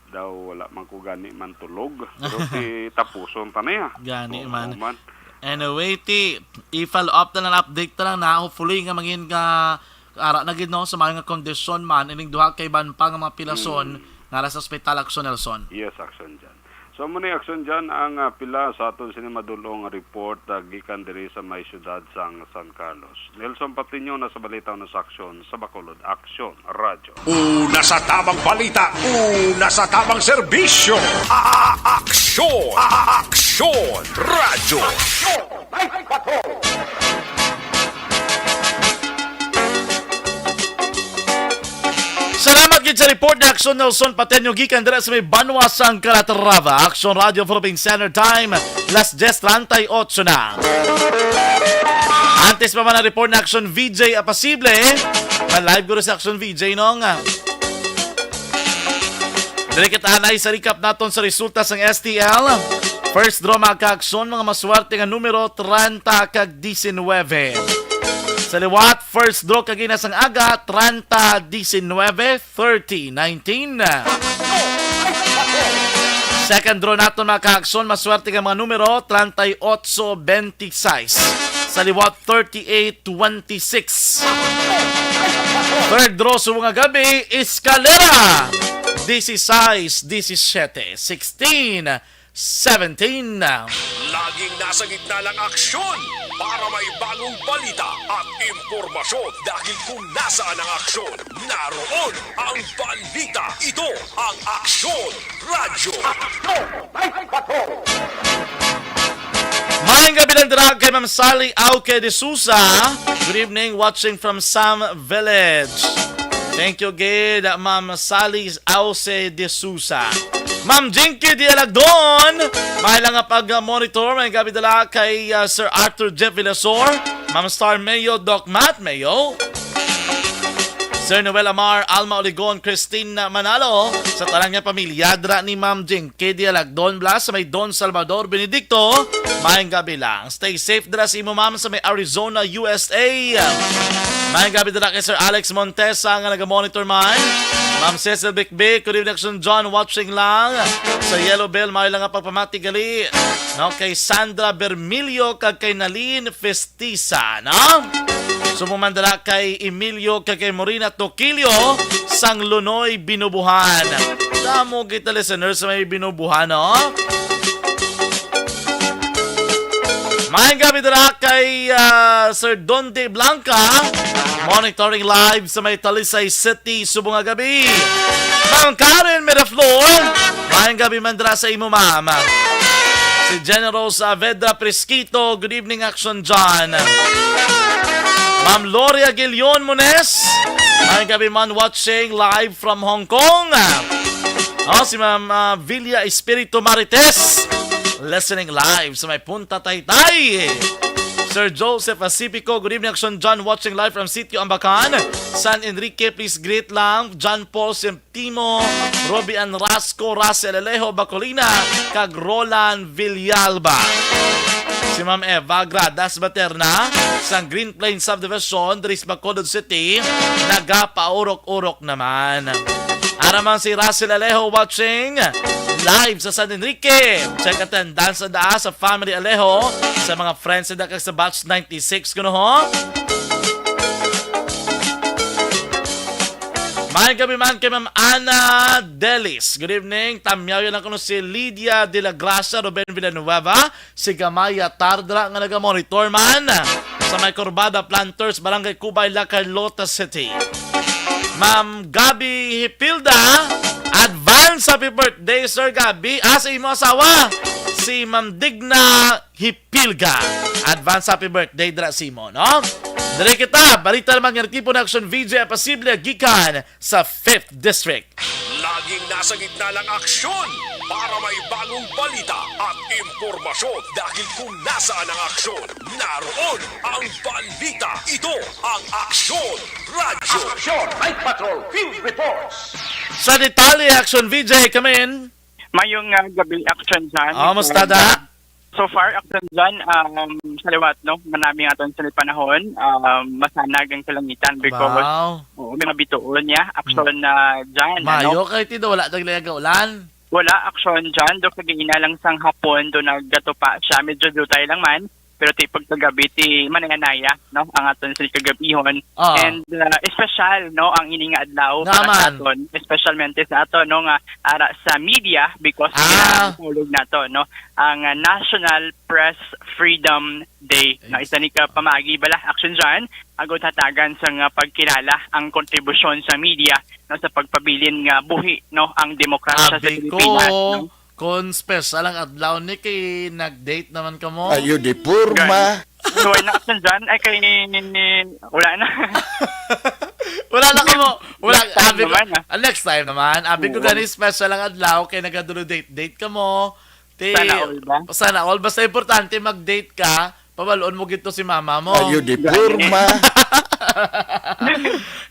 daw wala man ko gani man tulog." Pero ti tapuson ta na ya. Gani Oo, man. man. Anyway, ti i-follow up na lang, update na lang na. Hopefully nga mangin ka ara na gid, no, sa mga kondisyon man ining duha ka iban pa nga mga pilason Mm. nga ara sa ospital, Action Nelson. Yes, Action Jan. So, amo ni Action Jan ang, ah, pila sa aton sini madulong report, ah, gikan diri sa may siyudad sang San Carlos. Nelson Patiño na sa balita, una sa aksyon sa Bacolod Action Radyo. Una sa tabang balita, una sa tabang serbisyo. A-, a-, aksyon, a-, a-, aksyon, radyo. Salamat gid sa report ni Action Nelson Pateño gikan dira sa may banwa sang Calatrava. Action Radio Philippine Standard Time, las diez treinta y ocho na. Antes pa man ang report ni Action V J Apasible, ma-live guro si Action V J, no, nga diri kita anay sa recap naton sa resulta sang S T L. First draw, mga kaaksyon, mga maswerte nga numero, treinta kag diecinueve. Sa liwat, first draw kagina sang aga, treinta diecinueve, thirty nineteen. Second draw naton, mga kaaksyon, maswerte nga mga numero, treinta y ocho veintiséis. Sa liwat, thirty-eight twenty-six. Third draw subong nga gabi, Escalera, dieciséis diecisiete, sixteen seventeen. Laging nasa gitna ng aksyon para may bagong balita at impormasyon, dahil kung nasaan ang aksyon, naroon ang balita. Ito ang Aksyon Radyo. Maayong gabi lang dira kay Ma'am Sally Auque de Sousa. Good evening, watching from Sam Village. Thank you gid, Ma'am Sally Auque de Sousa. Ma'am Jinky Dialagdon, may lang nga pag-monitor, may gabi dala kay, ah, Sir Arthur Jeff Villasor, Ma'am Star Mayo, Doc Matt Mayo, Sir Noel Amar, Alma Oligon, Christine Manalo, sa tanan nga pamilya dira ni Ma'am Jinky Dialagdon, bla sa may Don Salvador Benedicto, maayong gabi lang. Stay safe dira sa imo, ma'am, sa may Arizona, U S A. Maayong gabi dira kay Sir Alex Montesa nga naga-monitor man. Ma'am Cecil Bikbik, good evening, Action John, watching lang. Sa Yellow Bell, maayo lang nga pagpamati gali. No, kay Sandra Bermilio kag kay Nalin Festisa, no? Subong man dira kay Emilio kag kay Morina Toquillo sang Lunoy, Binubuhan. Damo kita listeners sa may Binubuhan, no? Maayong gabi dira kay, ah, Sir Donde Blanca, monitoring live sa may Talisay City, subong nga gabi. Ma'am Karen Miraflor, maayong gabi man dira sa imo, ma'am. Si General Saavedra Prisquito, good evening, Action John. Ma'am Loria Guillon Munes, maayong gabi man, watching live from Hong Kong. Oh, si Ma'am, ah, Villa Espiritu Marites, listening live sa may Punta Taytay. Sir Joseph Pacifico, good evening, Action John, watching live from Sitio Ambacan, San Enrique. Please greet lang John Paul Semptimo, Roby Ann Rasco, Russell Alejo Bacolina, kag Roland Villalba. Si Ma'am Eva Gradas Baterna sang Green Plains Subdivision diri sa Bacolod City, nagapaurok-urok naman. Ara man si Russell Alejo watching live sa San Enrique. Check attendance na daa sa Family Alejo, sa mga friends na kag sa Batch ninety-six kuno ho. May gabi man kay Ma'am Ana Delis. Good evening. Tamyaw lang kuno si Lydia de la Gracia, Ruben Villanueva, si Gamaya Tardra nga naga-monitor man sa may Corbada Planters, Barangay Cubay, La Carlota City. Ma'am Gabby Hipilda, advance happy birthday, Sir Gabby. Ah, sa imo asawa, si Ma'am Digna Hipilga. Advance happy birthday dira sa imo, no? Diri kita, balita naman nga nagtipon na action V J posible gikan sa fifth District. Laging nasa gitna ng aksyon para may bagong balita at impormasyon, dahil kung nasaan ang aksyon, naroon ang balita. Ito ang Aksyon Radyo. Aksyon Night Patrol Field Reports. Sa detalye, Action V J, come in. Mayong, ah, gabi, Action John. Ah, musta, da? So far, Action John, um, sa liwat, no, manami nga aton sa panahon, um, masanag ang kalangitan because, Wow. Oo, may mga bituon niya. Action, ah, John, ano? Mayo kay ti do, wala tag layaga ulan. Wala, Action John, do kagina lang sang hapon, do nagatupa siya. Medyo dutay lang man, pero ti pagkagabi, ti manaya-naya, no, ang aton sa kagabihon. Ah. And, uh, espesyal, no, ang ini nga adlaw Nga para sa man. aton, espesyalmente sa aton, no, nga ara sa media, because Ah. ginatulog nato, no, ang, uh, National Press Freedom Day. No, Yes. isa ni ka pamaagi bala, Action John, agud hatagan sang, uh, pagkilala ang kontribusyon sa media, no, sa pagpabilin nga buhi, no, ang demokrasya sa Abi ko, Pilipinas, no? Kung special ang adlaw ni, kay nag-date naman kamo? Ayo, di purma. Gani. Wala na, Action John. Ay, kay ni, ni, ni, wala na. Wala na kamo. Wala, Next time abi ko, naman, ah. ah, next time naman. Abi ko Oo. gani special ang adlaw kay nagadulo date-date kamo. Ti, Sana all ba? sana all. Basta importante mag-date ka, pabalon mo gito si mama mo. Ayo, di Gani. purma.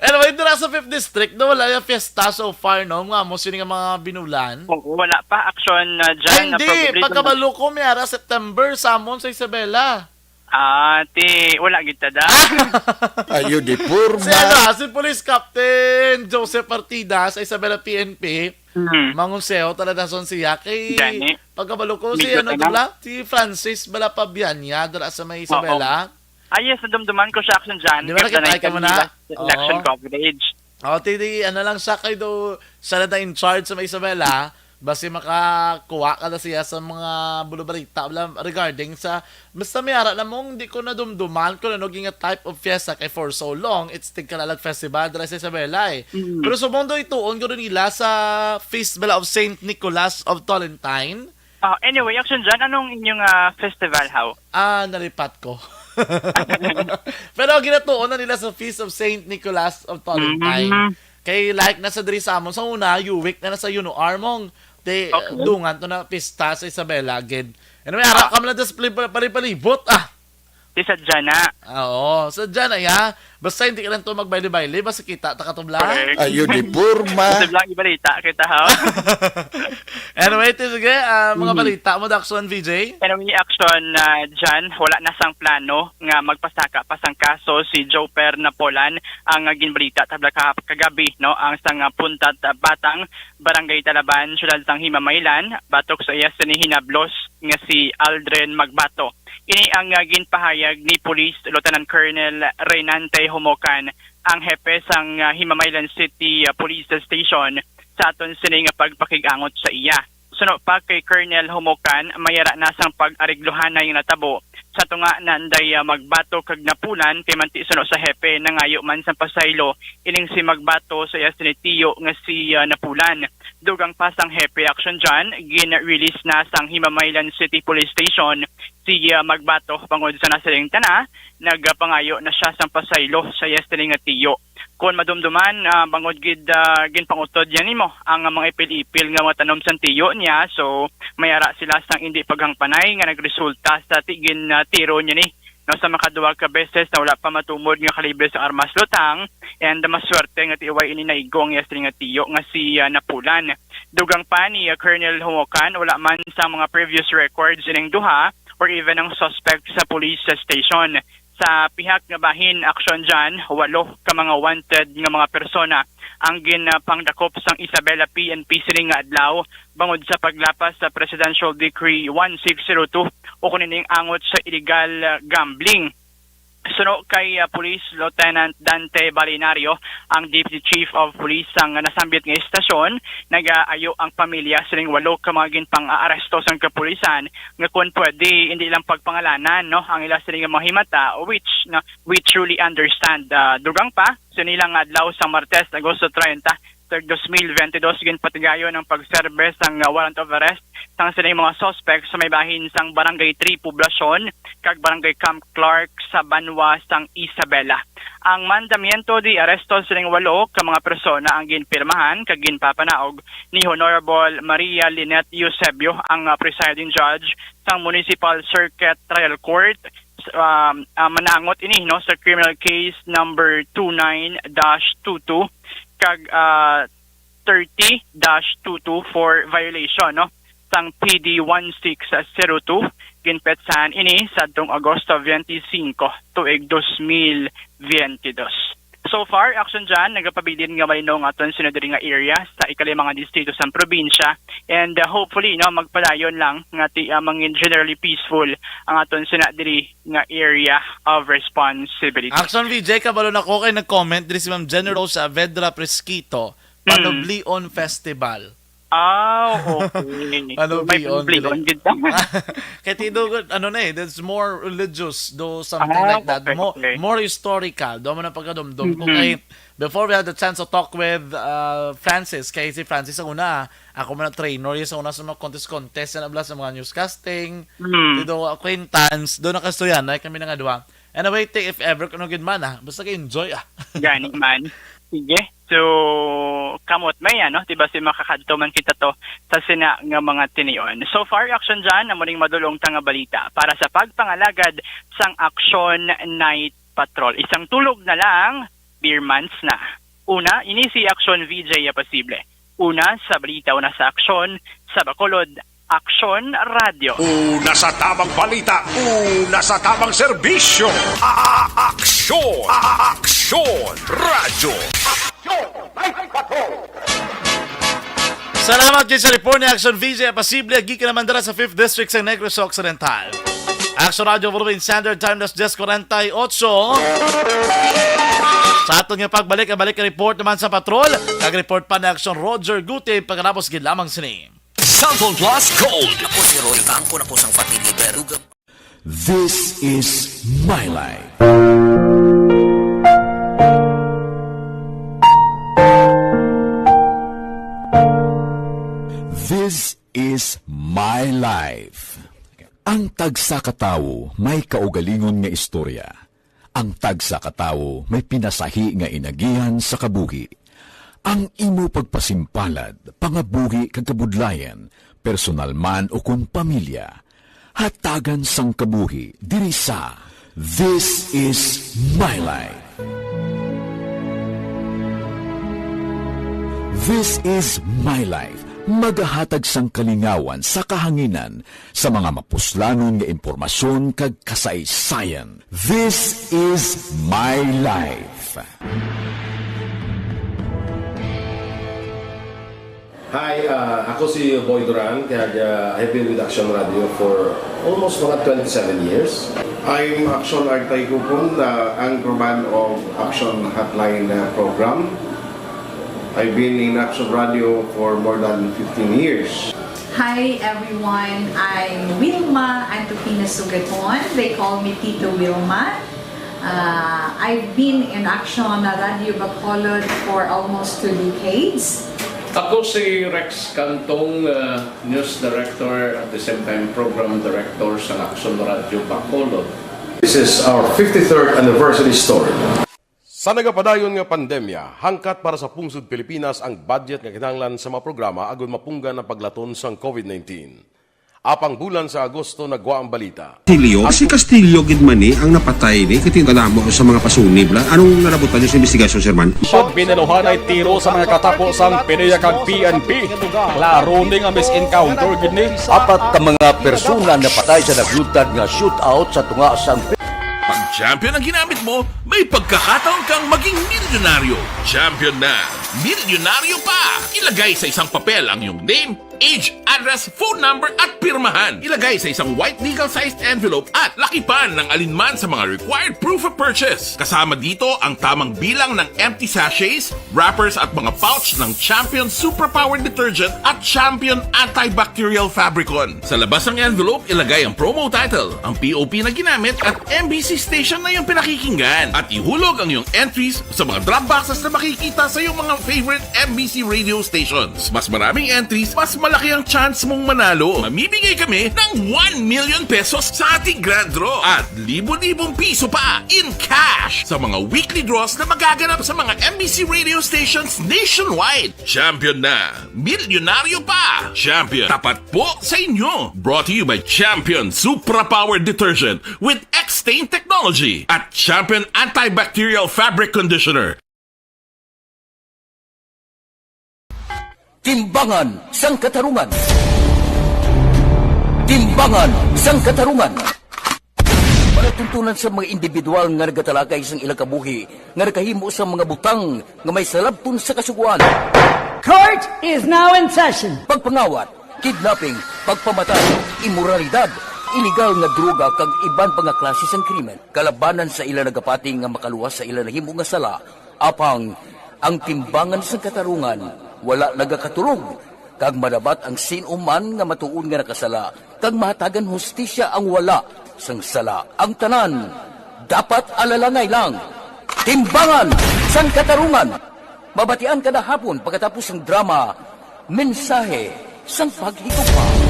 Anyway, dira sa fifth District, no, wala yung fiesta so far, no? Nga mo, sini nga mga binulan? Oo, wala pa. Action, uh, Ay, dyan, uh, hindi. probably Pagkabalo ko, may ara September, samon sa Isabela. Ah, ti, wala gid ta da. Ayo, di purma. Si, ano, si Police Captain Joseph Partida sa Isabela P N P, Mhm. mangonseho talaga son siya. Kay, Gani. pagkabalo ko, si, Medyo ano, ano? tula? Si Francis Balapabianya, dala sa may Oo. Isabela. Ah, yes, nadumduman ko siya, Action John. Di ba Kaya nakita na ka mo yung na? last election Oo. coverage. Oh, ti, di, ano lang siya kay do, siya na in charge sa may Isabela, basi makakuha ka na siya sa mga bulubalita, wala, regarding sa, basta may ara na mong di ko nadumduman kung ano nga type of fiesta kay for so long, it's Tigkalalag Festival dira sa Isabela eh. Mm. Pero subong do ituon ko nila sa Festival of Saint Nicholas of Tolentine. Ah, anyway, Action John, anong inyong, ah, festival, how? Ah, nalipat ko. Pero ginatuon na nila sa Feast of Saint Nicholas of Tolentine. Mm. Kay like na sa diri sa amon, sa una, U W I C na, na sa Yuno Armong. Te, Okay. dungan to na pista sa Isabela, gid. Anyway, ara Ah. ka man lang sa pali-, pali-, palibot, ah. Di sadya na. Ah, oo, sadya na, ya. Basta hindi ka lang to magbayli-bayli, basta kita, takatubla. Correct. Ayo, di purma. Ito lang ibalita kita, ha? Anyway, ti, sige, ah, mga Mhm. balita mo, Daxon V J? Anyway, Action, ah, dyan, wala na sang plano nga magpasaka pa sang kaso si Joper Napolan, ang, ah, ginbalita tabla ka-, kagabi, no, ang sang, ah, Puntat, ah, Batang, Barangay Talaban, Siyudad sang Himamaylan, batok sa iya sini hinablos nga si Aldrin Magbato. Ini ang, ah, ginpahayag ni Police Lieutenant Colonel Reynante Homocan, ang hepe sang, ah, Himamaylan City, ah, Police Station, sa aton sini nga pagpakig-angot sa iya. Suno pa kay Colonel Homocan, may ara na sang pag-arigluhanay nga natabo sa tunga na anday, ah, Magbato kag Napolan, kay manti suno sa hepe nangayo man sang pasaylo ining si Magbato sa iya sini tiyo nga si, ah, Napolan. Dugang pa sang hepe, Action John, gin-release na sang Himamaylan City Police Station si, ah, Magbato bangod sa nasiling tana, nagapangayo na siya sang pasaylo sa iya sini nga tiyo. Kon madumduman, ah, bangod gid, ah, ginpangutod niya nimo ang mga ipil-ipil nga mga tanom sang tiyo niya, so may ara sila sang indi paghangpanay nga nagresulta sa ti-, gin, ah, tiro niya ni, no, sa makaduwa ka beses na wala pa matumod nga kalibre sa armas lutang, and maswerte nga tiway ini naigo ang iya sini nga tiyo nga si, ah, Napulan. Dugang pa ni, ah, Colonel Humocan, wala man sa mga previous records ining duha, or even ang suspect sa police station. Sa pihak nga bahin, Action John, walo ka mga wanted nga mga persona ang ginpangdakop sang Isabela P N P sining nga adlaw bangod sa paglapas sa Presidential Decree one six zero two o kung ining angot sa illegal, ah, gambling. Suno kay, ah, Police Lieutenant Dante Balinario, ang Deputy Chief of Police sang nasambit nga istasyon, nagaayo ang pamilya sining walo ka mga ginpang-aaresto sang kapulisan nga, kung pwede, hindi lang pagpangalanan, no, ang ila sining mga himata, which, no, we truly understand. Ah, dugang pa, sini lang nga adlaw sang Martes, Agosto treinta, tag dos mil veintidós, ginpatigayon ang pagserbe sang warrant of arrest sang sining mga suspects sa may bahin sang Barangay three Poblacion kag Barangay Camp Clark sa banwa sang Isabela. Ang mandamiento de arresto sining walo ka mga persona ang ginpirmahan kag ginpapanaog ni Honorable Maria Lynette Eusebio, ang, ah, presiding judge sang Municipal Circuit Trial Court. Um, ah, manangot ini, no, sa criminal case number two nine dash two two kag, ah, thirty dash two two for violation, no, sang P D one six zero two. Ginpetsahan ini sadtong Agosto twenty-five, tuig dos mil veintidós. So far, Action John, nagapabilin nga malinaw ang aton sino diri nga area sa ikalima nga distrito sang probinsya, and, uh, hopefully, no, magpadayon lang nga ti, uh, mangin generally peaceful ang aton sina diri nga area of responsibility. Action V J, kabalo na ko kay nag-comment diri si Ma'am General Saavedra Fresquito, Panublion Festival. Ah, okay. Ano, may Bion, Bion gid. Kay Tido, ano na eh, that's more religious, though, something Ah, like that. okay, Mo-, okay. More historical. Do mo na pagkadumdum ko Mhm. kay, before we had the chance to talk with, uh, Francis, kay si Francis ang una, ako man ang trainer, yung sa una sa mga contest-contest, yan abla sa mga newscasting, Mhm. Tido, acquaintance, doon nakasuyan, na kami na nga duha. Anyway, te, if ever, kung ano gid man, ah, basta ka-enjoy, ah. Gani man. Sige. So, kamot may, ano, di ba, si makakadto man kita to sa sina nga mga tinion. So far, Action John, amo ning madulong ta nga balita para sa pagpangalagad sang Action Night Patrol. Isang tulog na lang, beer months na. Una, ini si Action V J Apasible. Una sa balita, una sa aksyon, sa Bacolod, Action Radio. Una sa tamang balita, una sa tamang serbisyo. A-, a-, aksyon, a-, a-, aksyon, radyo. Aksyon, Night Patrol. Salamat kay sa report ni Action V J Apasible, gikan naman dira sa Fifth District sa Negros Occidental. Action Radio Philippine Standard Time, alas diyes kuwarenta y ocho. Sa aton nga pagbalik, ang balik report naman sa patrol. Nag-report pa ni Action Roger Guti pagkatapos gid lamang sini. Cellphone Plus Gold. Ako si Roy, kaangkon ako sang fatty liver. This is my life. This is my life. Ang tagsa ka tawo may kaugalingon nga istorya. Ang tagsa ka tawo may pinasahi nga inagihan sa kabuhi. Ang imo pagpasimpalad, pangabuhi kag kabudlayan, personal man o kon pamilya, hatagan sang kabuhi diri sa This Is My Life. This Is My Life, magahatag sang kalingawan sa kahanginan sa mga mapuslanon nga impormasyon kag kasaysayan. This Is My Life. Hi, ah, ako si Boy Duran, kag, ah, I've been with Action Radio for almost mga twenty-seven years. I'm Action Artay Kupon, the anchorman of Action Hotline, uh, program. I've been in Action Radio for more than fifteen years. Hi everyone, I'm Wilma Antupina Sugaton. They call me Tito Wilma. Uh, I've been in Action Radio Bacolod for almost two decades. Ako si Rex Cantong, uh, news director, at the same time program director sa Action Radio Bacolod. This is our fifty-third anniversary story. Sa nagapadayon nga pandemya, hangkat para sa pungsod Pilipinas ang budget nga kinahanglan sa mga programa agud mapunggan ang paglaton sang COVID nineteen. Apang bulan sa Agosto nagwa ang balita. Castillo, si Castillo gid man ni ang napatay ni, kay tingala mo sa mga pasunib la. Anong nalabutan niyo sa investigasyon, Sir Man? Pag binaluhan ay tiro sa mga katapo sang PDEA kag P N P. Klaro ni nga misencounter gid ni. Apat ka mga persona napatay sa naglutad nga shootout sa tunga sang Pag champion ang ginamit mo, may pagkakataon kang maging milyonaryo. Champion na, milyonaryo pa! Ilagay sa isang papel ang iyong name, age, address, phone number, at pirmahan. Ilagay sa isang white legal-sized envelope at lakipan ng alinman sa mga required proof of purchase. Kasama dito ang tamang bilang ng empty sachets, wrappers, at mga pouch ng Champion Superpower Detergent at Champion Antibacterial Fabricon. Sa labas ng envelope, ilagay ang promo title, ang P O P na ginamit, at M B C station na iyong pinakikinggan. At ihulog ang iyong entries sa mga drop boxes na makikita sa iyong mga favorite M B C radio stations. Mas maraming entries, mas malaki ang chance mong manalo. Mamimigay kami ng one million pesos sa ating grand draw at libo-libong piso pa in cash sa mga weekly draws na magaganap sa mga M B C radio stations nationwide. Champion na! Milyonaryo pa! Champion, tapat po sa inyo! Brought to you by Champion Supra Power Detergent with X-Stain Technology at Champion Antibacterial Fabric Conditioner. Timbangan sang Katarungan. Timbangan sang Katarungan. Palatuntunan sa mga individual nga nagatalakay sang ilang kabuhi nga nakahimo sa mga butang nga may salabton sa Kasugoan. Court is now in session. Pagpangawat, kidnapping, pagpamatay, imoralidad, iligal nga droga kag iban pa nga klase sang krimen kalabanan sa ila nagapati nga makaluwas sa ila nahimo nga sala, apang ang timbangan sang katarungan wala nagakaturog, kag madabat ang sin-o man nga matuod nga nakasala kag mahatagan hustisya ang wala sang sala. Ang tanan dapat alalangay lang. Timbangan sang Katarungan. Mabatian kada hapon pagkatapos sang drama, Mensahe sang Paghigugma.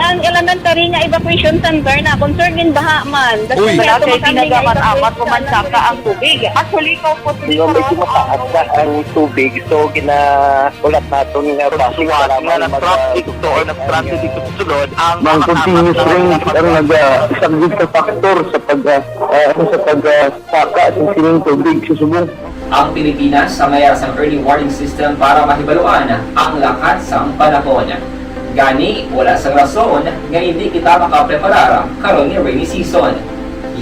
Ang elementary nga evacuation center na concern gin baha man. Uy. Wala kay ginagamit amat pumansaka ang tubig. Actually, ikaw po, medyo mataas na ang tubig, so gina-, ulat naton nga base nga lang nag-traffic to or nag-traffic dito sa sulod, ang mga continuous rain ang nag-, ah, isang big factor sa pag, ah, ah, ano, sa pag, ah, saka sa sining tubig sa subong. Ang Pilipinas sa mayara sang early warning system para mahibaluan ang lakat sang panahon. Gani, wala sang rason nga indi kita makapreparar karon nga rainy season.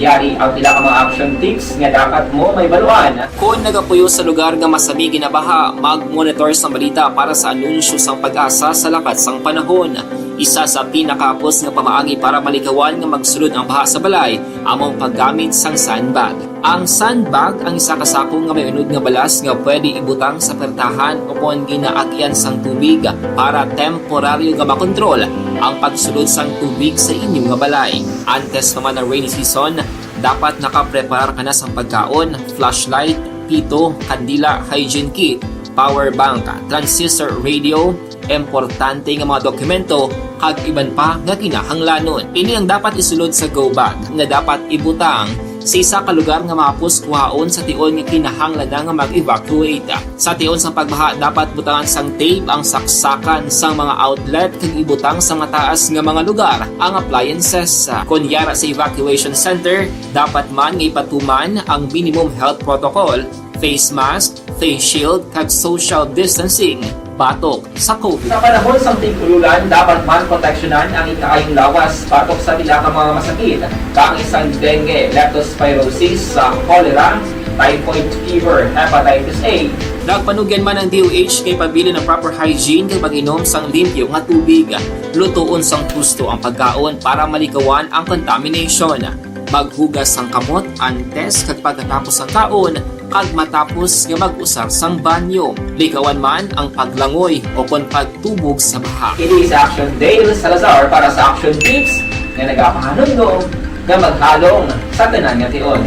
Yari ang pila ka mga action tips nga dapat mo mahibaluan. Kon nagapuyo sa lugar nga masami ginabaha, mag-monitor sang balita para sa anunsyo sang PAGASA sa lakat sang panahon. Isa sa pinakahapos nga pamaagi para malikawan nga magsulod ang baha sa balay amo ang paggamit sang sandbag. Ang sandbag ang isa ka sako nga may unod nga balas nga pwede ibutang sa pertahan o kon ginaagyan sang tubig para temporaryo nga makontrol ang pagsulod sang tubig sa inyo nga balay. Antes pa man ang rainy season, dapat nakapreparar ka na sang pagkaon, flashlight, pito, kandila, hygiene kit, power bank, transistor radio, importante nga mga dokumento, kag iban pa nga kinahanglanon. Ini ang dapat isulod sa go bag nga dapat ibutang sa isa ka lugar nga mahapos kuhaon sa tion nga kinahanglan na nga mag-evacuate. Sa tion sang pagbaha, dapat butangan sang tape ang saksakan sang mga outlet kag ibutang sa mataas nga mga lugar ang appliances. Kon yara sa evacuation center, dapat man nga ipatuman ang minimum health protocol, face mask, face shield, kag social distancing batok sa COVID. Sa panahon sang tig-ulan, dapat man proteksyonan ang ikaayong lawas batok sa pila ka mga masakit, kaangay sang dengue, leptospirosis, sa cholera, typhoid fever, hepatitis A. Nagpanugyan man ang D O H nga ipabilin ang proper hygiene kag pag-inom sang limpyo nga tubig. Lutoon sang husto ang pagkaon para malikawan ang contamination. Maghugas sang kamot antes kag pagkatapos sang kaon, kag matapos nga mag-usar sang banyo. Likawan man ang paglangoy o kon pagtubog sa baha. Ini si Action Dale Salazar para sa Action Tips nga nagapahanumdom nga maghalong sa tanan nga tion.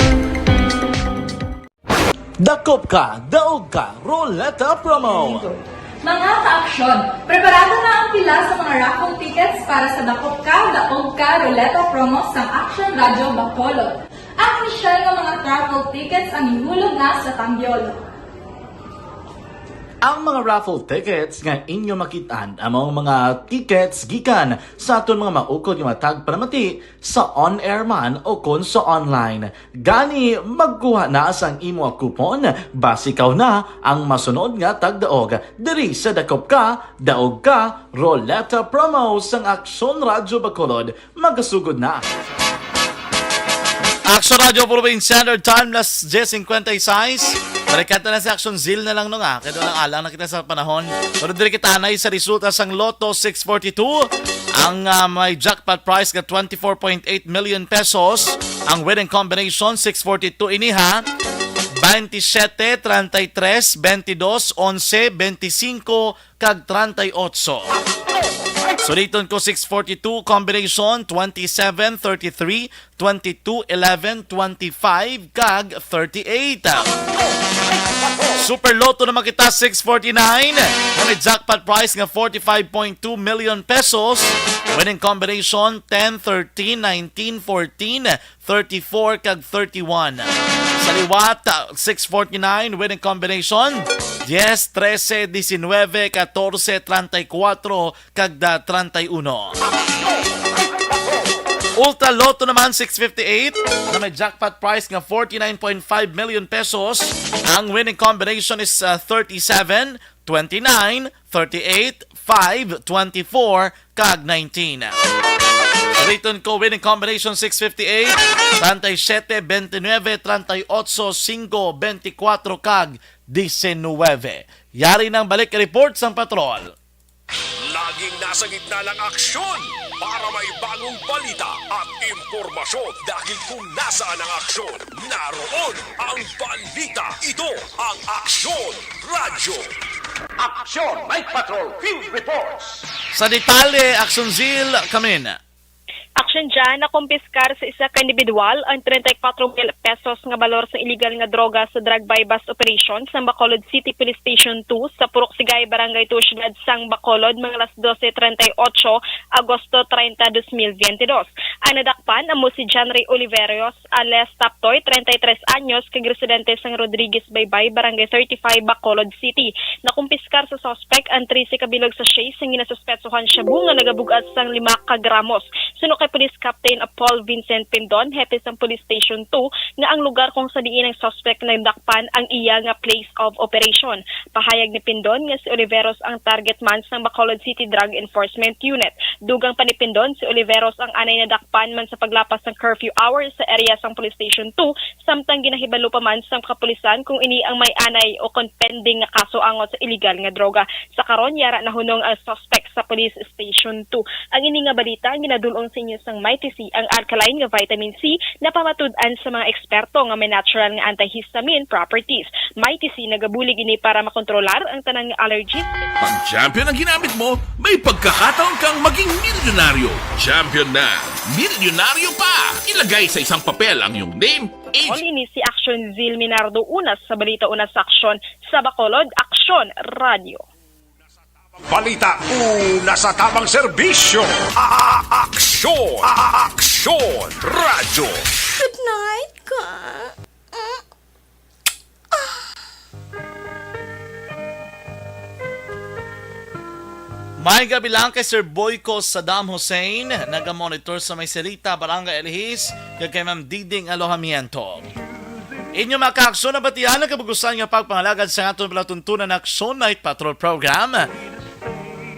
Dakop ka, daog ka, Roleta Promo! Mga ka-aksyon, preparado na ang pila sa mga raffle tickets para sa Dakop Ka, Daog Ka Roleta Promo sang Action Radio Bacolod. Ang inisyal nga mga raffle tickets ang ihulog na sa Tambiolo. Ang mga raffle tickets nga inyo makit-an amo ang mga tickets gikan sa aton mga maukod nga mga tagpalamati sa on-air man o kon sa online. Gani, magkuha na sang imo coupon, basi ikaw na ang masunod nga tagdaog diri sa Dakop Ka, Daog Ka Roleta Promo sang Aksyon Radyo Bacolod. Magasugod na. Action Radio Philippine Standard Time, las diez cincuenta y seis. Balikan ta na si Action Zil na lang, no, nga. Kaya doon lang alang na kita sa panahon. Pero diri kita anay sa resulta sang Lotto six forty-two. Ang, ah, may jackpot price nga twenty-four point eight million pesos. Ang winning combination, six forty-two ini, ha. Twenty-seven, treinta y tres, veintidós, onse, veinticinco, kag treinta y ocho. Suliton ko, six forty-two combination, twenty-seven, thirty-three, twenty-two, eleven, twenty-five, kag thirty-eight. Super Lotto naman kita, six forty-nine, na may jackpot price nga forty-five point two million pesos. Winning combination, ten, thirteen, nineteen, fourteen, thirty-four, kag thirty-one. Sa liwat, ah, six forty-nine, winning combination, diez, trese, diecinuebe, katorse, treinta y cuatro, kag da treinta y uno. Ultra Lotto naman, six fifty-eight, na may jackpot price nga forty-nine point five million pesos. Ang winning combination is, ah, thirty-seven, twenty-nine, thirty-eight, five, twenty-four, kag nineteen. Suliton ko, winning combination six fifty-eight, treinta y siete, veintinueve, treinta y ocho, cinco, veinticuatro, kag diecinueve. Yari nang balik report sang patrol. Laging nasa gitna ng aksyon para may bagong balita at impormasyon, dahil kung nasaan ang aksyon, naroon ang balita. Ito ang Aksyon Radyo. Aksyon Night Patrol Field Reports. Sa detalye, Aksyon Zil, kami na. Action dyan, nakumpiskar sa isa ka individual ang treinta y cuatro mil pesos nga balor sa illegal nga droga sa drug buy-bust operation sa Bacolod City Police Station two sa Purok Sigay, Barangay two, Siyudad sang Bacolod, mga alas doce treinta y ocho, Agosto treinta, dos mil veintidós. Ang nadakpan amo si John Ray Oliveros alias Taptoy, treinta y tres anyos, kag residente sang Rodriguez Baybay, Barangay thirty-five, Bacolod City. Nakumpiskar sa suspek ang trese ka bilog sachet sang ginasuspetsohan shabu nga nagabug-at sang lima ka gramos. Suno kay Police Captain Paul Vincent Pindon, hepe sang Police Station two, nga ang lugar kung sa diin ang suspek nadakpan ang iya nga place of operation. Pahayag ni Pindon nga si Oliveros ang target man sang Bacolod City Drug Enforcement Unit. Dugang pa ni Pindon, si Oliveros ang anay nadakpan man sa paglapas sang curfew hours sa area sang Police Station two, samtang ginahibalo pa man sang kapulisan kung ini ang may anay o kon pending nga kaso angot sa illegal nga droga. Sa karon, yara nahunong ang suspect sa Police Station two. Ang ini nga balita ang ginadul-ong sa inyo sang Mighty C, ang alkaline nga vitamin C na pamatud-an sa mga eksperto nga may natural nga antihistamine properties. Mighty C nagabulig ini para makontrolar ang tanan nga allergies. Pag champion ang ginamit mo, may pagkakataon kang maging milyonaryo. Champion na, milyonaryo pa! Ilagay sa isang papel ang iyong name, age. All ini si Action Zil Minardo, una sa balita, una sa aksyon, sa Bacolod, Aksyon Radio. Balita, una sa tamang serbisyo. A-, a-, aksyon. A-, a-, aksyon. Radyo. Good night, ka. Mm. Ah. May gabi lang kay Sir Boyko Saddam Hussein, naga-monitor sa may Serita, Barangay Alihis, kag kay Ma'am Diding Alojamiento. Inyo mga kaaksyon, nabatian ang kabugusan nga pagpangalagad sa aton palatuntunan na Aksyon Night Patrol Program.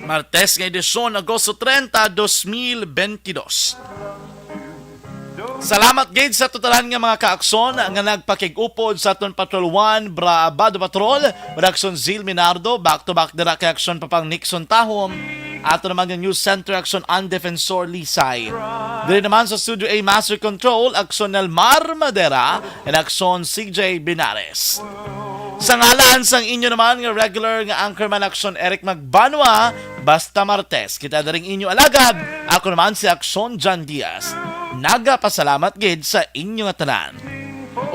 Martes nga edisyon, Agosto treinta, dos mil veintidós. Salamat gid sa totalan nga mga kaaksyon nga nagpakig-upod sa aton Patrol One, Bra-, Bado Patrol, Reaksyon Zil Minardo, back to back dira kay Aksyon Papang Nixon Tahom, ato naman nga News Center Aksyon An Defensor Lisay. Diri naman sa Studio A Master Control, Aksyon Nelmar Madera, and Aksyon C J Binares. Sa ngalan sang inyo naman nga regular nga anchorman, Aksyon Eric Magbanwa, basta Martes, kita daring inyo alagad, ako naman si Aksyon John Diaz. Nagapasalamat gid sa inyo nga tanan.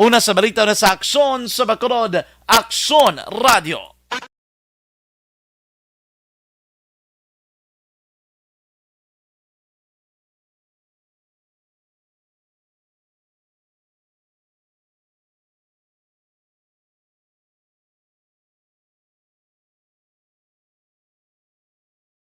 Una sa balita, una sa aksyon sa Bacolod, Aksyon Radio.